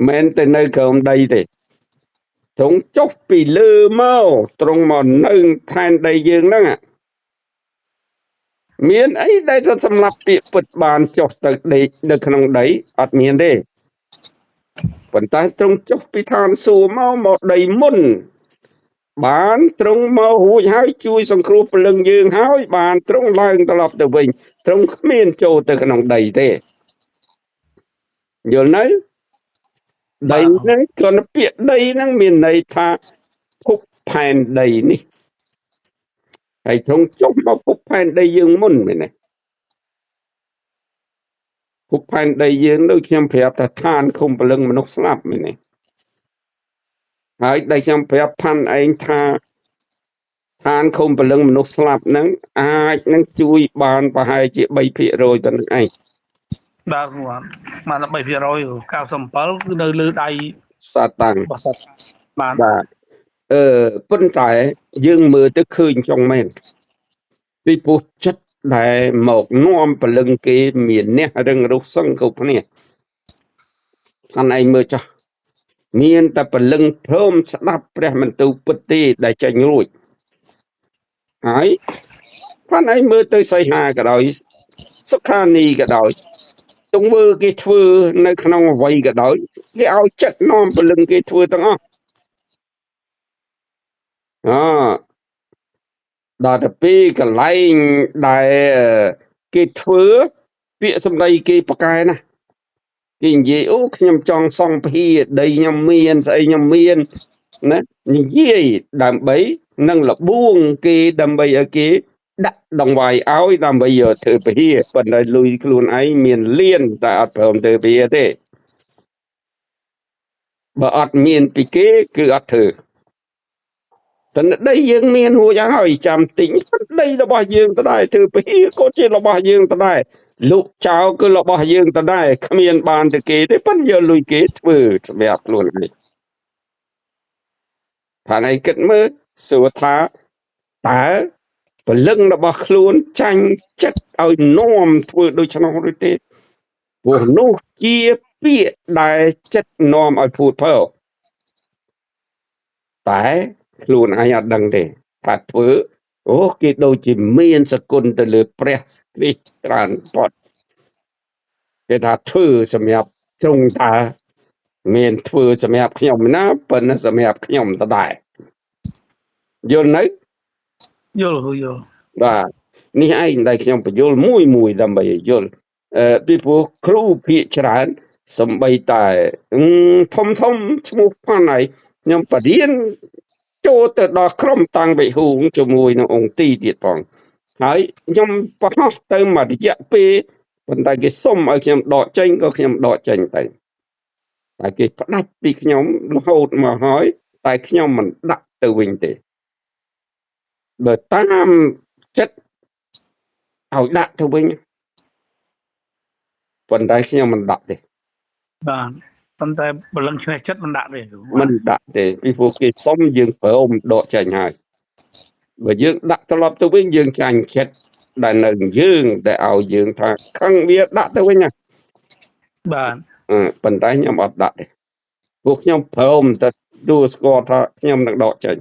មែនទៅនៅក្រោមដីទេទ្រង់ចុះពីលើមកទ្រង់មកនៅផែនដីយើងហ្នឹងមានអីដែលសម្រាប់ពាក្យពិតបានចុះទៅដេកនៅក្នុងដីអត់មានទេប៉ុន្តែទ្រង់ចុះពីឋានសួគ៌មកដីមុនបានទ្រង់មករួចហើយជួយសង្គ្រោះព្រលឹងយើងហើយបានទ្រង់ឡើងត្រឡប់ទៅវិញទ្រង់គ្មានចូលទៅក្នុងដីទេយល់នៅដីហ្នឹងគ្រាន់តែពាក្យដីហ្នឹងមានន័យថាភពផែនដីនេះហើយទ្រង់ចុះមកភពផែនដីយើងមុនមែនទេភពផែនដីយើងដូចខ្ញុំប្រាប់ថាឋានឃុំព្រលឹងមនុស្សស្លាប់មែនទេហើយដែលខ្ញុំប្រាប់ផាន់ឯងថាឋានឃុំព្រលឹងមនុស្សស្លាប់ហ្នឹងអាចនឹងជួយបានប្រហែលជា3%ប៉ុណ្្នឹងឯងបាទបាន3% 97គឺនៅលើដៃសាតាំងបាទបាទប៉ុន្តែយើងមើលទៅឃើញចង់មែនពីព្រោះចិត្តដែលមកនាំព្រលឹងគេមានអ្នករឹងរូសសឹងគ្រប់គ្នាផាន់ឯងមើលចុះមានតែព្រលឹងព្រមស្ដាប់ព្រះបន្ទូលពិតទេដែលចេញរួចហើយផាន់ឯងមើលទៅសីហាក៏ដោយសុខានីក៏ដោយទង្វើគេធ្វើនៅក្នុងអ្វីក៏ដោយគេឲ្យចិត្តនាំព្រលឹងគេធ្វើទាំងអស់អដល់ទៅពីកន្លែងដែលគេធ្វើពាក្យសម្ដីគេប្រកែណាគេនិយាយអូខ្ញុំចង់សង់ពហិដីខ្ញុំមានស្អីខ្ញុំមានណានិយាយដើម្បីនឹងលបួងគេដើម្បីឲ្យគេដាក់ដង្វាយឲ្យដើម្បីយកធ្វើពហិប៉ុន្តែលុយខ្លួនឯងមានលៀនតែអត់ព្រមធ្វើពហិទេបើអត់មានពីគេគឺអត់ធ្វើតែដីយើងមានរួចហើយចាំទិញដីរបស់យើងទៅដែរធ្វើពហិក៏ជារបស់យើងទៅដែរលុកចោលគឺរបស់យើងទៅដែរគ្មានបានទៅគេទេប៉ុន្តែយកលុយគេធ្វើសម្រាប់ខ្លួនឯងថាណៃគិតមើលសួរថាតើព្រលឹងរបស់ខ្លួនចាញ់ចិត្តឲ្យនាំធ្វើដូច្នោះឬទេព្រោះនោះជាពាក្យដែលចិត្តនាំឲ្យភូតភរតែខ្លួនឯងអត់ដឹងទេថាធ្វើអូគេដូចជាមានសគុណទៅលើព្រះគ្រីស្ទច្រើនផុតគេថាធ្វើសម្រាប់ទ្រង់ថាមានធ្វើសម្រាប់ខ្ញុំណាប៉ុន្តែសម្រាប់ខ្ញុំដដែលយល់នៅយល់យល់បាទនេះឯងដែលខ្ញុំបញ្យល់មួយមួយដើម្បីឲ្យយល់ពីព្រោះគ្រូភាគច្រើនសំបីតែធំធំឈ្មោះផាន់ហើយខ្ញុំបរៀនចូលទៅដល់ក្រុមតាំងវិហួងជាមួយនឹងអង្គទីទៀតផងហើយខ្ញុំប្រហោះទៅមួយរយៈពេលប៉ុន្តែគេសុំឲ្យខ្ញុំដកចេញក៏ខ្ញុំដកចេញទៅតែគេផ្ដាច់ពីខ្ញុំរហូតមកហើយតែខ្ញុំមិនដាក់ ទៅវិញទេបើតាមចិត្តឲ្យដាក់ទៅវិញប៉ុន្តែខ្ញុំមិនដាក់ទេ បាទប៉ុន្តែបលឹងឈ្នះចិត្តមិនដាក់ទេ មិនដាក់ទេពីព្រោះគេសុំយើងព្រមដកចេញហើយបើយើងដាក់ត្រឡប់ទៅវិញយើងចាញ់ចិត្តដែលនៅយើងដែលឲ្យយើងថាខឹងវាដាក់ទៅវិញណា បាទ ប៉ុន្តែខ្ញុំអត់ដាក់ទេពួកខ្ញុំព្រមតែទូស្គាល់ថាខ្ញុំនឹងដកចេញ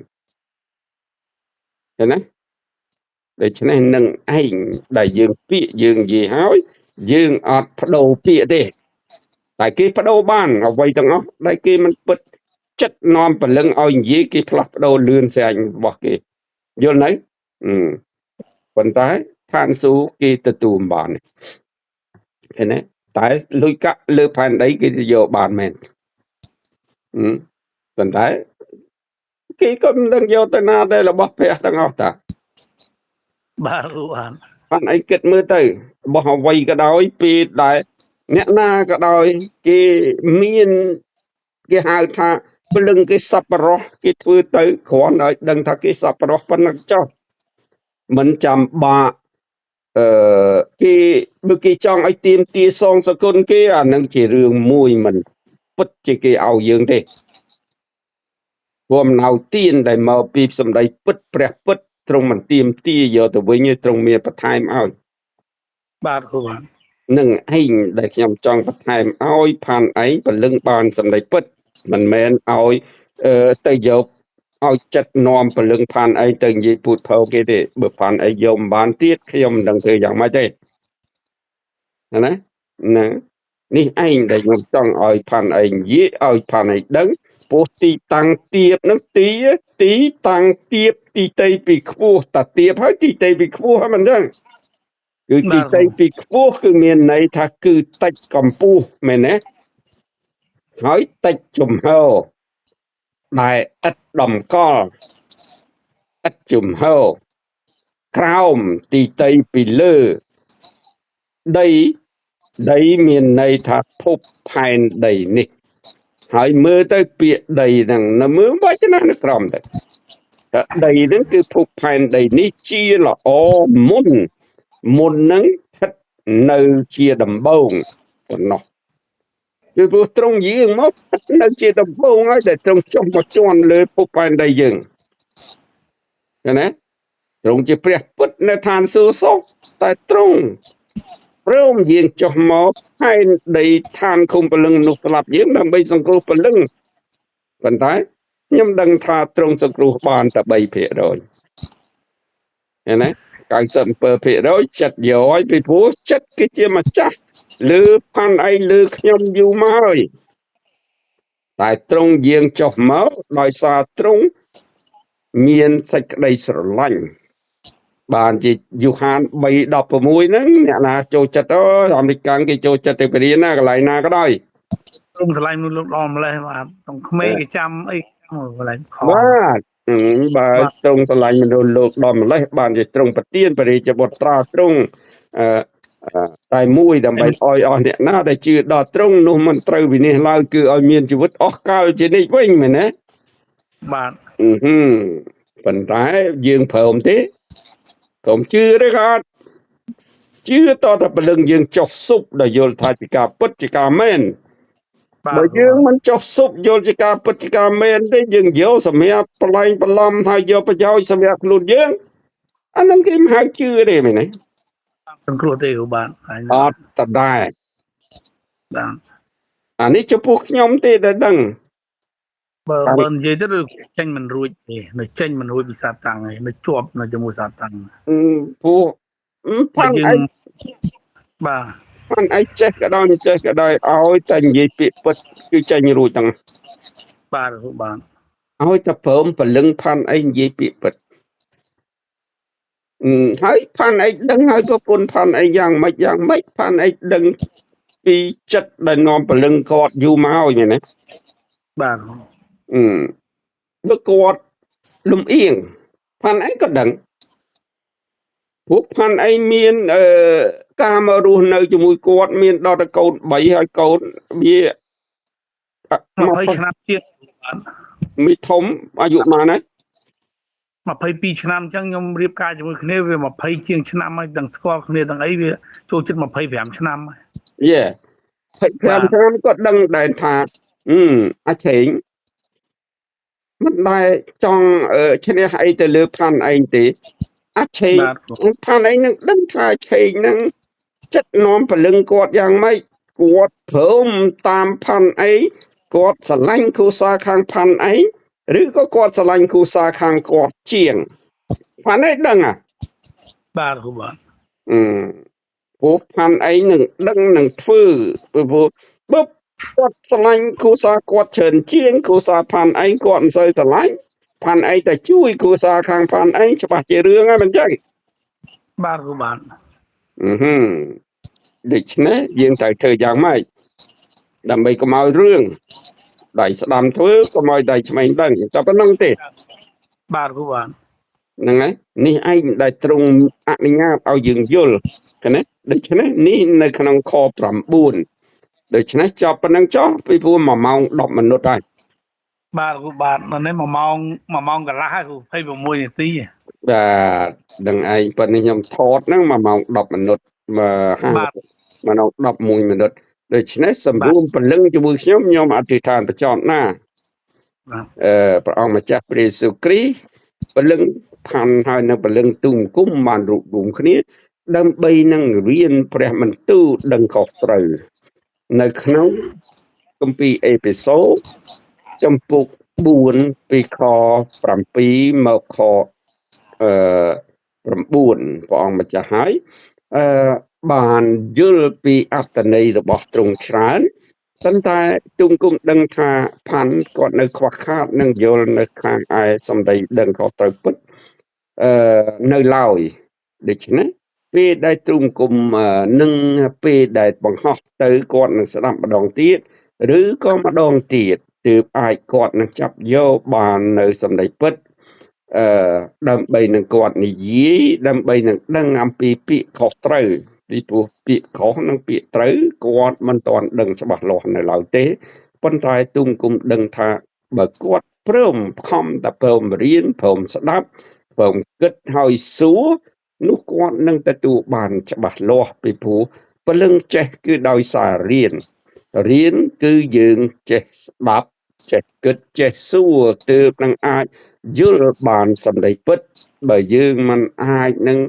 ឃើញណាដូច្នេះនឹងឯងដែលយើងពាក្យយើងនិយាយហើយយើងអត់បដូរពាក្យទេតែគេបដូរបានអ្វីទាំងអស់ដែលគេមិនពិតចិត្តនាំព្រលឹងឲ្យនិយាយគេផ្លាស់ប្ដូរលឿនស្រាញរបស់គេយល់នៅប៉ុន្តែឋានសួគ៌គេទទួលមិនបានឃើញទេតែលុយកាក់លើផែនដីគេយកបានមែនប៉ុន្តែគេក៏មិនដឹងយកទៅណាដែររបស់ព្រះទាំងអស់តា បាទបាទ បានអីគិតមើលទៅរបស់អ្វីក៏ដោយពេលដែលអ្នកណាក៏ដោយគេមានគេហៅថាព្រលឹងគេសប្បុរសគេធ្វើទៅគ្រាន់ឲ្យដឹងថាគេសប្បុរសប៉ុណ្ណឹងចុះមិនចាំបាក់គេបើគេចង់ឲ្យទៀមទាសងសគុណគេអានឹងជារឿងមួយមិនពិតជាគេឲ្យយើងទេព្រោះអំណោយទានដែលមកពីសម្ដីពិតព្រះពិតទ្រង់មិនទៀមទាយកទៅវិញទេទ្រង់មានបន្ថែមឲ្យ បាទគ្រូបាទ នឹងឯងដែលខ្ញុំចង់បន្ថែមឲ្យផានឯងព្រលឹងបានសម្ដីពិតមិនមែនឲ្យទៅយកឲ្យចិត្តនាំព្រលឹងផានឯងទៅនិយាយពូតផោគេទេបើផានឯងយកមិនបានទៀតខ្ញុំមិនដឹងធ្វើយ៉ាងម៉េចទេណាណានេះឯងដែលខ្ញុំចង់ឲ្យផានឯងនិយាយឲ្យផានឯងដឹងពោះទីតាំងទៀបនឹងទីទីតាំងទៀបទីតីពីខ្ពស់តាទៀបហើយទីតីពីខ្ពស់ហ្នឹងមិនចឹងគឺទីតីពីខ្ពស់គឺមានន័យថាគឺតិចកម្ពស់មែនទេហើយតិចជំហរដែលឥតដំកល់ឥតជំហរក្រោមទីតីពីលើដីដីមានន័យថាភពផែនដីនេះហើយមើលទៅពាក្យដីហ្នឹងនៅមើលវចនៈនៅក្រោមទៅដីហ្នឹងគឺភពផែនដីនេះជាល្អមុនមុនហ្នឹងស្ថិតនៅជាដំបូងប៉ុណ្ណោះគឺព្រោះត្រង់យាងមកនៅជាដំបូងហើយដែលត្រង់ចុះមកជន់លើភពផែនដីយើងឃើញទេត្រង់ជាព្រះពុទ្ធនៅឋានសួគ៌សុខតែត្រង់ព្រមយាងចុះមកផែនដីឋានឃុំព្រលឹងមនុស្សស្លាប់យើងដើម្បីសង្គ្រោះព្រលឹងប៉ុន្តែខ្ញុំដឹងថាត្រង់សង្គ្រោះបានតែ3%ឃើញទេ97%ចិត្តយកហើយពីព្រោះចិត្តគេជាម្ចាស់លើផាន់ឯងលើខ្ញុំយូរមកហើយតែត្រង់យាងចុះមកដោយសារត្រង់មានសេចក្តីស្រឡាញ់បានជាយូហាន3:16ហ្នឹងអ្នកណាចូលចិត្តអើយអាមេរិកកាំងគេចូលចិត្តទៅបរៀនណាកន្លែងណាក៏ដោយ ទ្រង់ស្រឡាញ់មនុស្សលោកដល់ម្លេះបាទក្នុងក្មេងគេចាំអីកន្លែងខ បាទបើទ្រង់ស្រឡាញ់មនុស្សលោកដល់ម្លេះបានជាទ្រង់ប្រទានព្រះរាជបុត្រាទ្រង់តែមួយដើម្បីឲ្យអស់អ្នកណាដែលជឿដល់ទ្រង់នោះមិនត្រូវវិនិច្ឆ័យឡើយគឺឲ្យមានជីវិតអស់កលជានិច្ចវិញមែនទេ បាទ ប៉ុន្តែយើងព្រមទេព្រមជឿឬក៏អត់ជឿតតែព្រលឹងយើងចុះស៊ុបដែលយល់ថាជាការពិតជាការមែនបើយើងមិនចុះស៊ុបយល់ជាការពិតជាការមែនទេយើងយកសម្រាប់ប្រឡែងប្រឡំហើយយកប្រយោជន៍សម្រាប់ខ្លួនយើងអានឹងគេមិនហៅជឿទេមែនទេ សង្គ្រោះទេគ្រូបាទ អត់តដែរ បាទ អានេះចំពោះខ្ញុំទេដែលដឹង បើនិយាយទៅចេញមិនរួចទេនៅចេញមិនរួចពីសាតាំងឯងនៅជាប់នៅជាមួយសាតាំង ព្រោះផាន់ឯង បាទ ផាន់ឯងចេះក៏ដោយមិនចេះក៏ដោយឲ្យតែនិយាយពាក្យពិតគឺចេញរួចទាំង បាទគ្រូបាទ ឲ្យតែព្រមព្រលឹងផាន់ឯងនិយាយពាក្យពិតហើយផាន់ឯងដឹងហើយប្រពន្ធផាន់ឯងយ៉ាងម៉េចយ៉ាងម៉េចផាន់ឯងដឹងពីចិត្តដែលនាំព្រលឹងគាត់យូរមកហើយមែនទេ បាទ បើគាត់លំអៀងផាន់ឯងក៏ដឹងព្រោះផាន់ឯងមានការមករស់នៅជាមួយគាត់មានដល់ទៅកូន3ហើយកូនវា 20ឆ្នាំទៀត មីធំអាយុប៉ុន្មានហើយ 22ឆ្នាំអញ្ចឹងខ្ញុំរៀបការជាមួយគ្នាវា20ជាងឆ្នាំហើយទាំងស្គាល់គ្នាទាំងអីវាចូលជិត25ឆ្នាំហើយ យេ25ឆ្នាំគាត់ដឹងដែរថាអាឆេងមិនដែលចង់ឈ្នះអីទៅលើផាន់ឯងទេអាឆេងផាន់ឯងនឹងដឹងថាឆេងនឹងចិត្តនាំព្រលឹងគាត់យ៉ាងម៉េចគាត់ព្រមតាមផាន់ឯងគាត់ស្រឡាញ់គ្រួសារខាងផាន់ឯងឬក៏គាត់ស្រឡាញ់គ្រួសារខាងគាត់ជាងផាន់ឯងដឹងហ៎បាទគ្រូបាទព្រោះផាន់ឯងនឹងដឹងនឹងធ្វើព្រោះបើគាត់ស្រឡាញ់គ្រួសារគាត់ច្រើនជាងគ្រួសារផាន់ឯងគាត់មិនសូវស្រឡាញ់ផាន់ឯងតែជួយគ្រួសារខាងផាន់ឯងច្បាស់ជារឿងហើយមិនចឹងបាទគ្រូបាទដូច្នេះយើងត្រូវធ្វើយ៉ាងម៉េចដើម្បីកុំឲ្យរឿងដៃស្ដាំធ្វើកុំឲ្យដៃឆ្វេងដឹងតែប៉ុណ្្នឹងទេបាទគ្រូបាទហ្នឹងហើយនេះឯងដែលទ្រង់អនុញ្ញាតឲ្យយើងយល់ឃើញទេដូច្នេះនេះនៅក្នុងខ9ដូច្នេះចប់ប៉ុណ្្នឹងចុះពីព្រោះ1ម៉ោង10មិនិតហើយបាទគ្រូបាទនេះ1ម៉ោង1ម៉ោងកន្លះហើយគ្រូ26នាទីបាទដឹងឯងប៉ុណ្នេះខ្ញុំថតហ្នឹង1ម៉ោង10មិនិត1ម៉ោង11មិនិតដូច្នេះសម្រួមព្រលឹងជាមួយខ្ញុំខ្ញុំអធិដ្ឋានបញ្ចប់ណាព្រះអង្គម្ចាស់ព្រះយេស៊ូវគ្រីស្ទព្រលឹងផាន់ហើយនៅព្រលឹងទូមគុំបានរួបរួមគ្នាដើម្បីនឹងរៀនព្រះបន្ទូលដឹងខុសត្រូវនៅក្នុងគម្ពីរអេពីសូចំពុក4ពីខ7មកខ9ព្រះអង្គម្ចាស់ហើយបានយល់ពីអត្ថន័យរបស់ទ្រង់ច្រើនប៉ុន្តែទូមគុំដឹងថាផាន់គាត់នៅខ្វះខាតនឹងយល់នៅខាងឯសម្ដីដឹងខុសត្រូវពិតនៅឡើយដូច្នេះពេលដែលទ្រង់គុំនឹងពេលដែលបង្ហោះទៅគាត់នឹងស្ដាប់ម្ដងទៀតឬក៏ម្ដងទៀតទើបអាចគាត់នឹងចាប់យកបាននៅសម្ដីពិតដើម្បីនឹងគាត់និយាយដើម្បីនឹងដឹងអំពីពាក្យខុសត្រូវពីព្រោះពាក្យខុសនិងពាក្យត្រូវគាត់មិនទាន់ដឹងច្បាស់លាស់នៅឡើយទេប៉ុន្តែទូមគុំដឹងថាបើគាត់ព្រមខំតែព្រមរៀនព្រមស្ដាប់ព្រមគិតហើយសួរនោះគាត់នឹងទទួលបានច្បាស់លាស់ពីព្រោះព្រលឹងចេះគឺដោយសាររៀនរៀនគឺយើងចេះស្ដាប់ចេះគិតចេះសួរទើបនឹងអាចយល់បានសម្ដីពិតបើយើងមិនអាចនឹង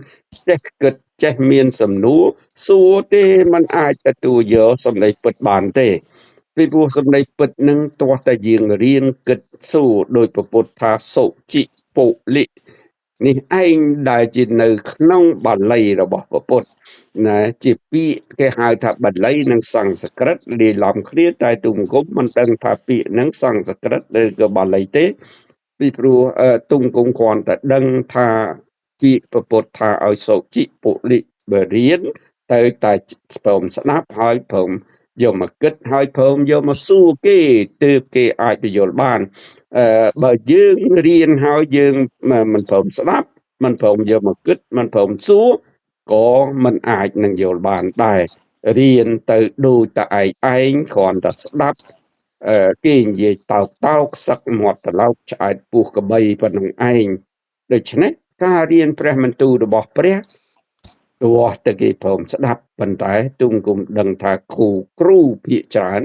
ចេះគិតចេះមានសំណួរសួរទេมันអាចទទួលយកសម្ដីពិតបានទេពីព្រោះសម្ដីពិតនឹងទាស់តែយើងរៀនគិតសួរដោយព្រះពុទ្ធថាសុជិពុលិនេះឯងដែលជានៅក្នុងបាលីរបស់ព្រះពុទ្ធណាជាពាក្យគេហៅថាបាលីនិងសំស្ក្រឹតលាយឡំគ្នាតែទូមង្គមមិនដឹងថាពាក្យនឹងសំស្ក្រឹតឬក៏បាលីទេពីព្រោះទូមង្គមគ្រាន់តែដឹងថាពាក្យព្រះពុទ្ធថាឲ្យសុជិពុលិបើរៀនទៅតែព្រមស្ដាប់ហើយព្រមយកមកគិតហើយព្រមយកមកសួរគេទើបគេអាចពន្យល់បានបើយើងរៀនហើយយើងមិនព្រមស្ដាប់មិនព្រមយកមកគិតមិនព្រមសួរក៏មិនអាចនឹងយល់បានដែររៀនទៅដូចតែឯងគ្រាន់តែស្ដាប់គេនិយាយតោកតោកសឹកមាត់ត្រឡោកឆ្អែតពោះកបីប៉ុណ្ណឹងឯងដូច្នេះការរៀនព្រះបន្ទូលរបស់ព្រះទោះតែគេព្រមស្ដាប់ប៉ុន្តែទូមគុំដឹងថាគ្រូភាគច្រើន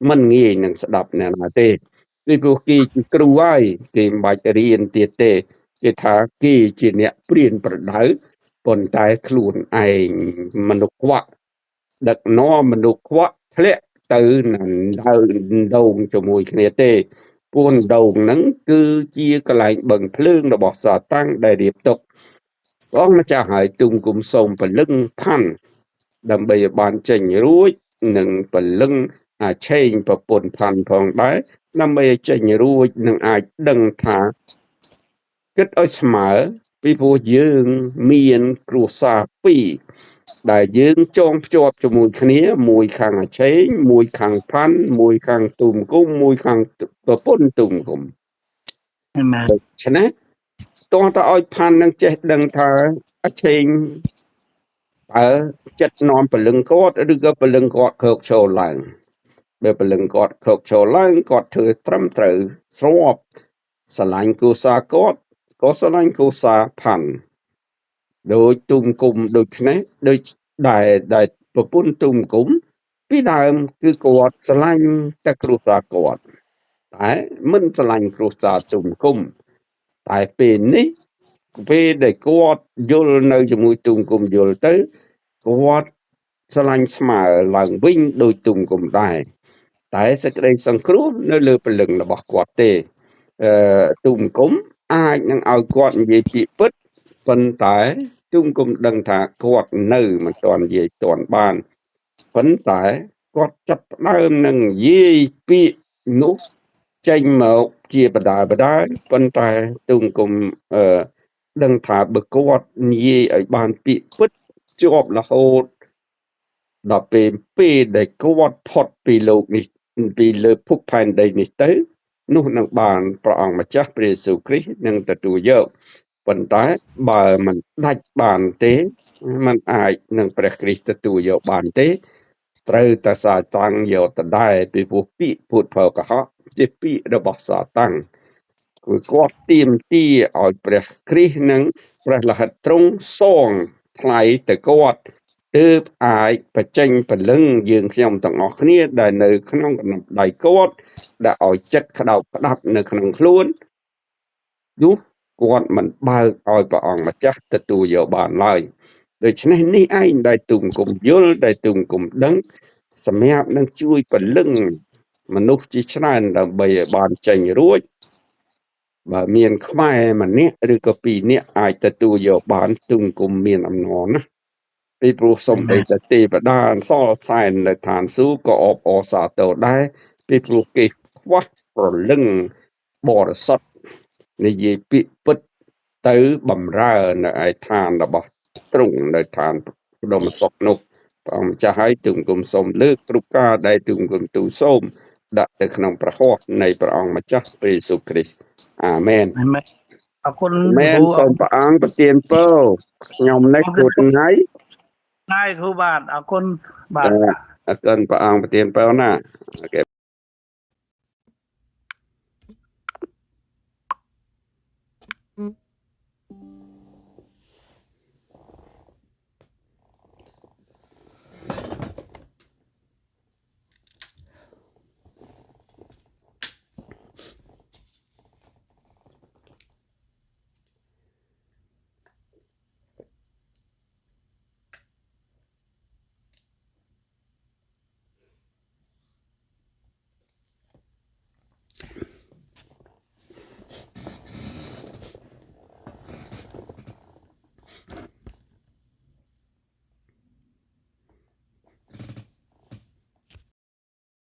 មិនងាយនឹងស្ដាប់អ្នកណាទេពីព្រោះគេជាគ្រូហើយគេមិនបាច់រៀនទៀតទេគេថាគេជាអ្នកព្រានប្រដៅប៉ុន្តែខ្លួនឯងមនុស្សខ្វក់ដឹកនាំមនុស្សខ្វក់ធ្លាក់ទៅនឹងដងជាមួយគ្នាទេពួនដងហ្នឹងគឺជាកន្លែងបឹងភ្លើងរបស់សាតាំងដែលរៀបទុកព្រះអង្គម្ចាស់ហើយទូមគុំសូមព្រលឹងផាន់ដើម្បីឲ្យបានចេញរួចនិងព្រលឹងអាឆេងប្រពន្ធផាន់ផងដែរដើម្បីឲ្យចេញរួចនឹងអាចដឹងថាគិតឲ្យស្មើពីព្រោះយើងមានគ្រួសារពីរដែលយើងចងភ្ជាប់ជាមួយគ្នាមួយខាងអាឆេងមួយខាងផាន់មួយខាងទូមគុំមួយខាងប្រពន្ធទូមគុំដូច្នេះតោះតែឲ្យផាន់នឹងចេះដឹងថាអាឆេងតើចិត្តនាំព្រលឹងគាត់ឬក៏ព្រលឹងគាត់ខកចូលឡើងបើព្រលឹងគាត់ខកចូលឡើងគាត់ធ្វើត្រឹមត្រូវស្របស្រឡាញ់គ្រួសារគាត់ ក៏ស្រឡាញ់គ្រួសារផាន់ ដោយទុំគុំដូចនេះ ដូចដែលប្រពន្ធទុំគុំពីដើមគឺគាត់ស្រឡាញ់តែគ្រួសារគាត់ តែមិនស្រឡាញ់គ្រួសារទុំគុំ តែពេលនេះពេលដែលគាត់យល់នៅជាមួយទុំគុំយល់ទៅគាត់ស្រឡាញ់ស្មើឡើងវិញដោយទុំគុំដែរ តែសេចក្តីសង្គ្រោះនៅលើព្រលឹងរបស់គាត់ទេ ទុំគុំអាចនឹងឲ្យគាត់និយាយពាក្យពិត ប៉ុន្តែទុំគុំដឹងថាគាត់នៅមិនទាន់និយាយទាន់បាន ប៉ុន្តែគាត់ចាប់ផ្ដើមនឹងនិយាយពាក្យនោះចេញមកជាបដាបដា ប៉ុន្តែទុំគុំដឹងថាបើគាត់និយាយឲ្យបានពាក្យពិតជាប់រហូតដល់ពេលដែលគាត់ផុតពីលោកនេះពីលើភពផែនដីនេះទៅ នោះនឹងបានព្រះអង្គម្ចាស់ព្រះយេស៊ូវគ្រីស្ទនឹងទទួលយក ប៉ុន្តែបើមិនដាច់បានទេ មិនអាចនឹងព្រះគ្រីស្ទទទួលយកបានទេ ត្រូវតែសាតាំងយកទៅដែរ ពីព្រោះពាក្យពុទ្ធផលកុហកជាពាក្យរបស់សាតាំង គឺគាត់ទាមទារឲ្យព្រះគ្រីស្ទនិងព្រះលិហិតទ្រង់សងថ្លៃទៅគាត់ ទើបអាចបញ្ចេញព្រលឹងយើងខ្ញុំទាំងអស់គ្នាដែលនៅក្នុងកណ្ដាប់ដៃគាត់ ដែលឲ្យចិត្តក្តោបក្តាប់នៅក្នុងខ្លួននោះ គាត់មិនបើកឲ្យព្រះអង្គម្ចាស់ទទួលយកបានឡើយ។ ដូច្នេះនេះឯងដែលទូមគុំយល់ ដែលទូមគុំដឹង សម្រាប់នឹងជួយព្រលឹងមនុស្សជាច្រើនដើម្បីឲ្យបានចេញរួច។ បើមានខ្មែរម្នាក់ឬក៏ពីរនាក់អាចទទួលយកបាន ទូមគុំមានអំណរណាស់ ពីព្រោះសំបីតែទេវតាសល់សែននៅឋានសួគ៌ក៏អបអរសាទរដែរ ពីព្រោះគេខ្វះព្រលឹងបរិសុទ្ធនិយាយពាក្យពិតទៅបំរើនៅឯឋានរបស់ទ្រង់នៅឋានឧត្តមសុខនោះ។ ព្រះអង្គម្ចាស់ ឲ្យទូមគុំសូមលើកគ្រប់ការដែលទូមគុំទូលសូមដាក់ទៅក្នុងព្រះហស្ថនៃព្រះអង្គម្ចាស់ព្រះយេស៊ូវគ្រីស្ទ អាមែន អាមែន អរគុណ មែន សូមព្រះអង្គប្រទានពរខ្ញុំនេះគូថ្ងៃ ថ្ងៃគ្រូ បាទ អរគុណ បាទ អរគុណព្រះអង្គប្រទានពរណា អូខេ។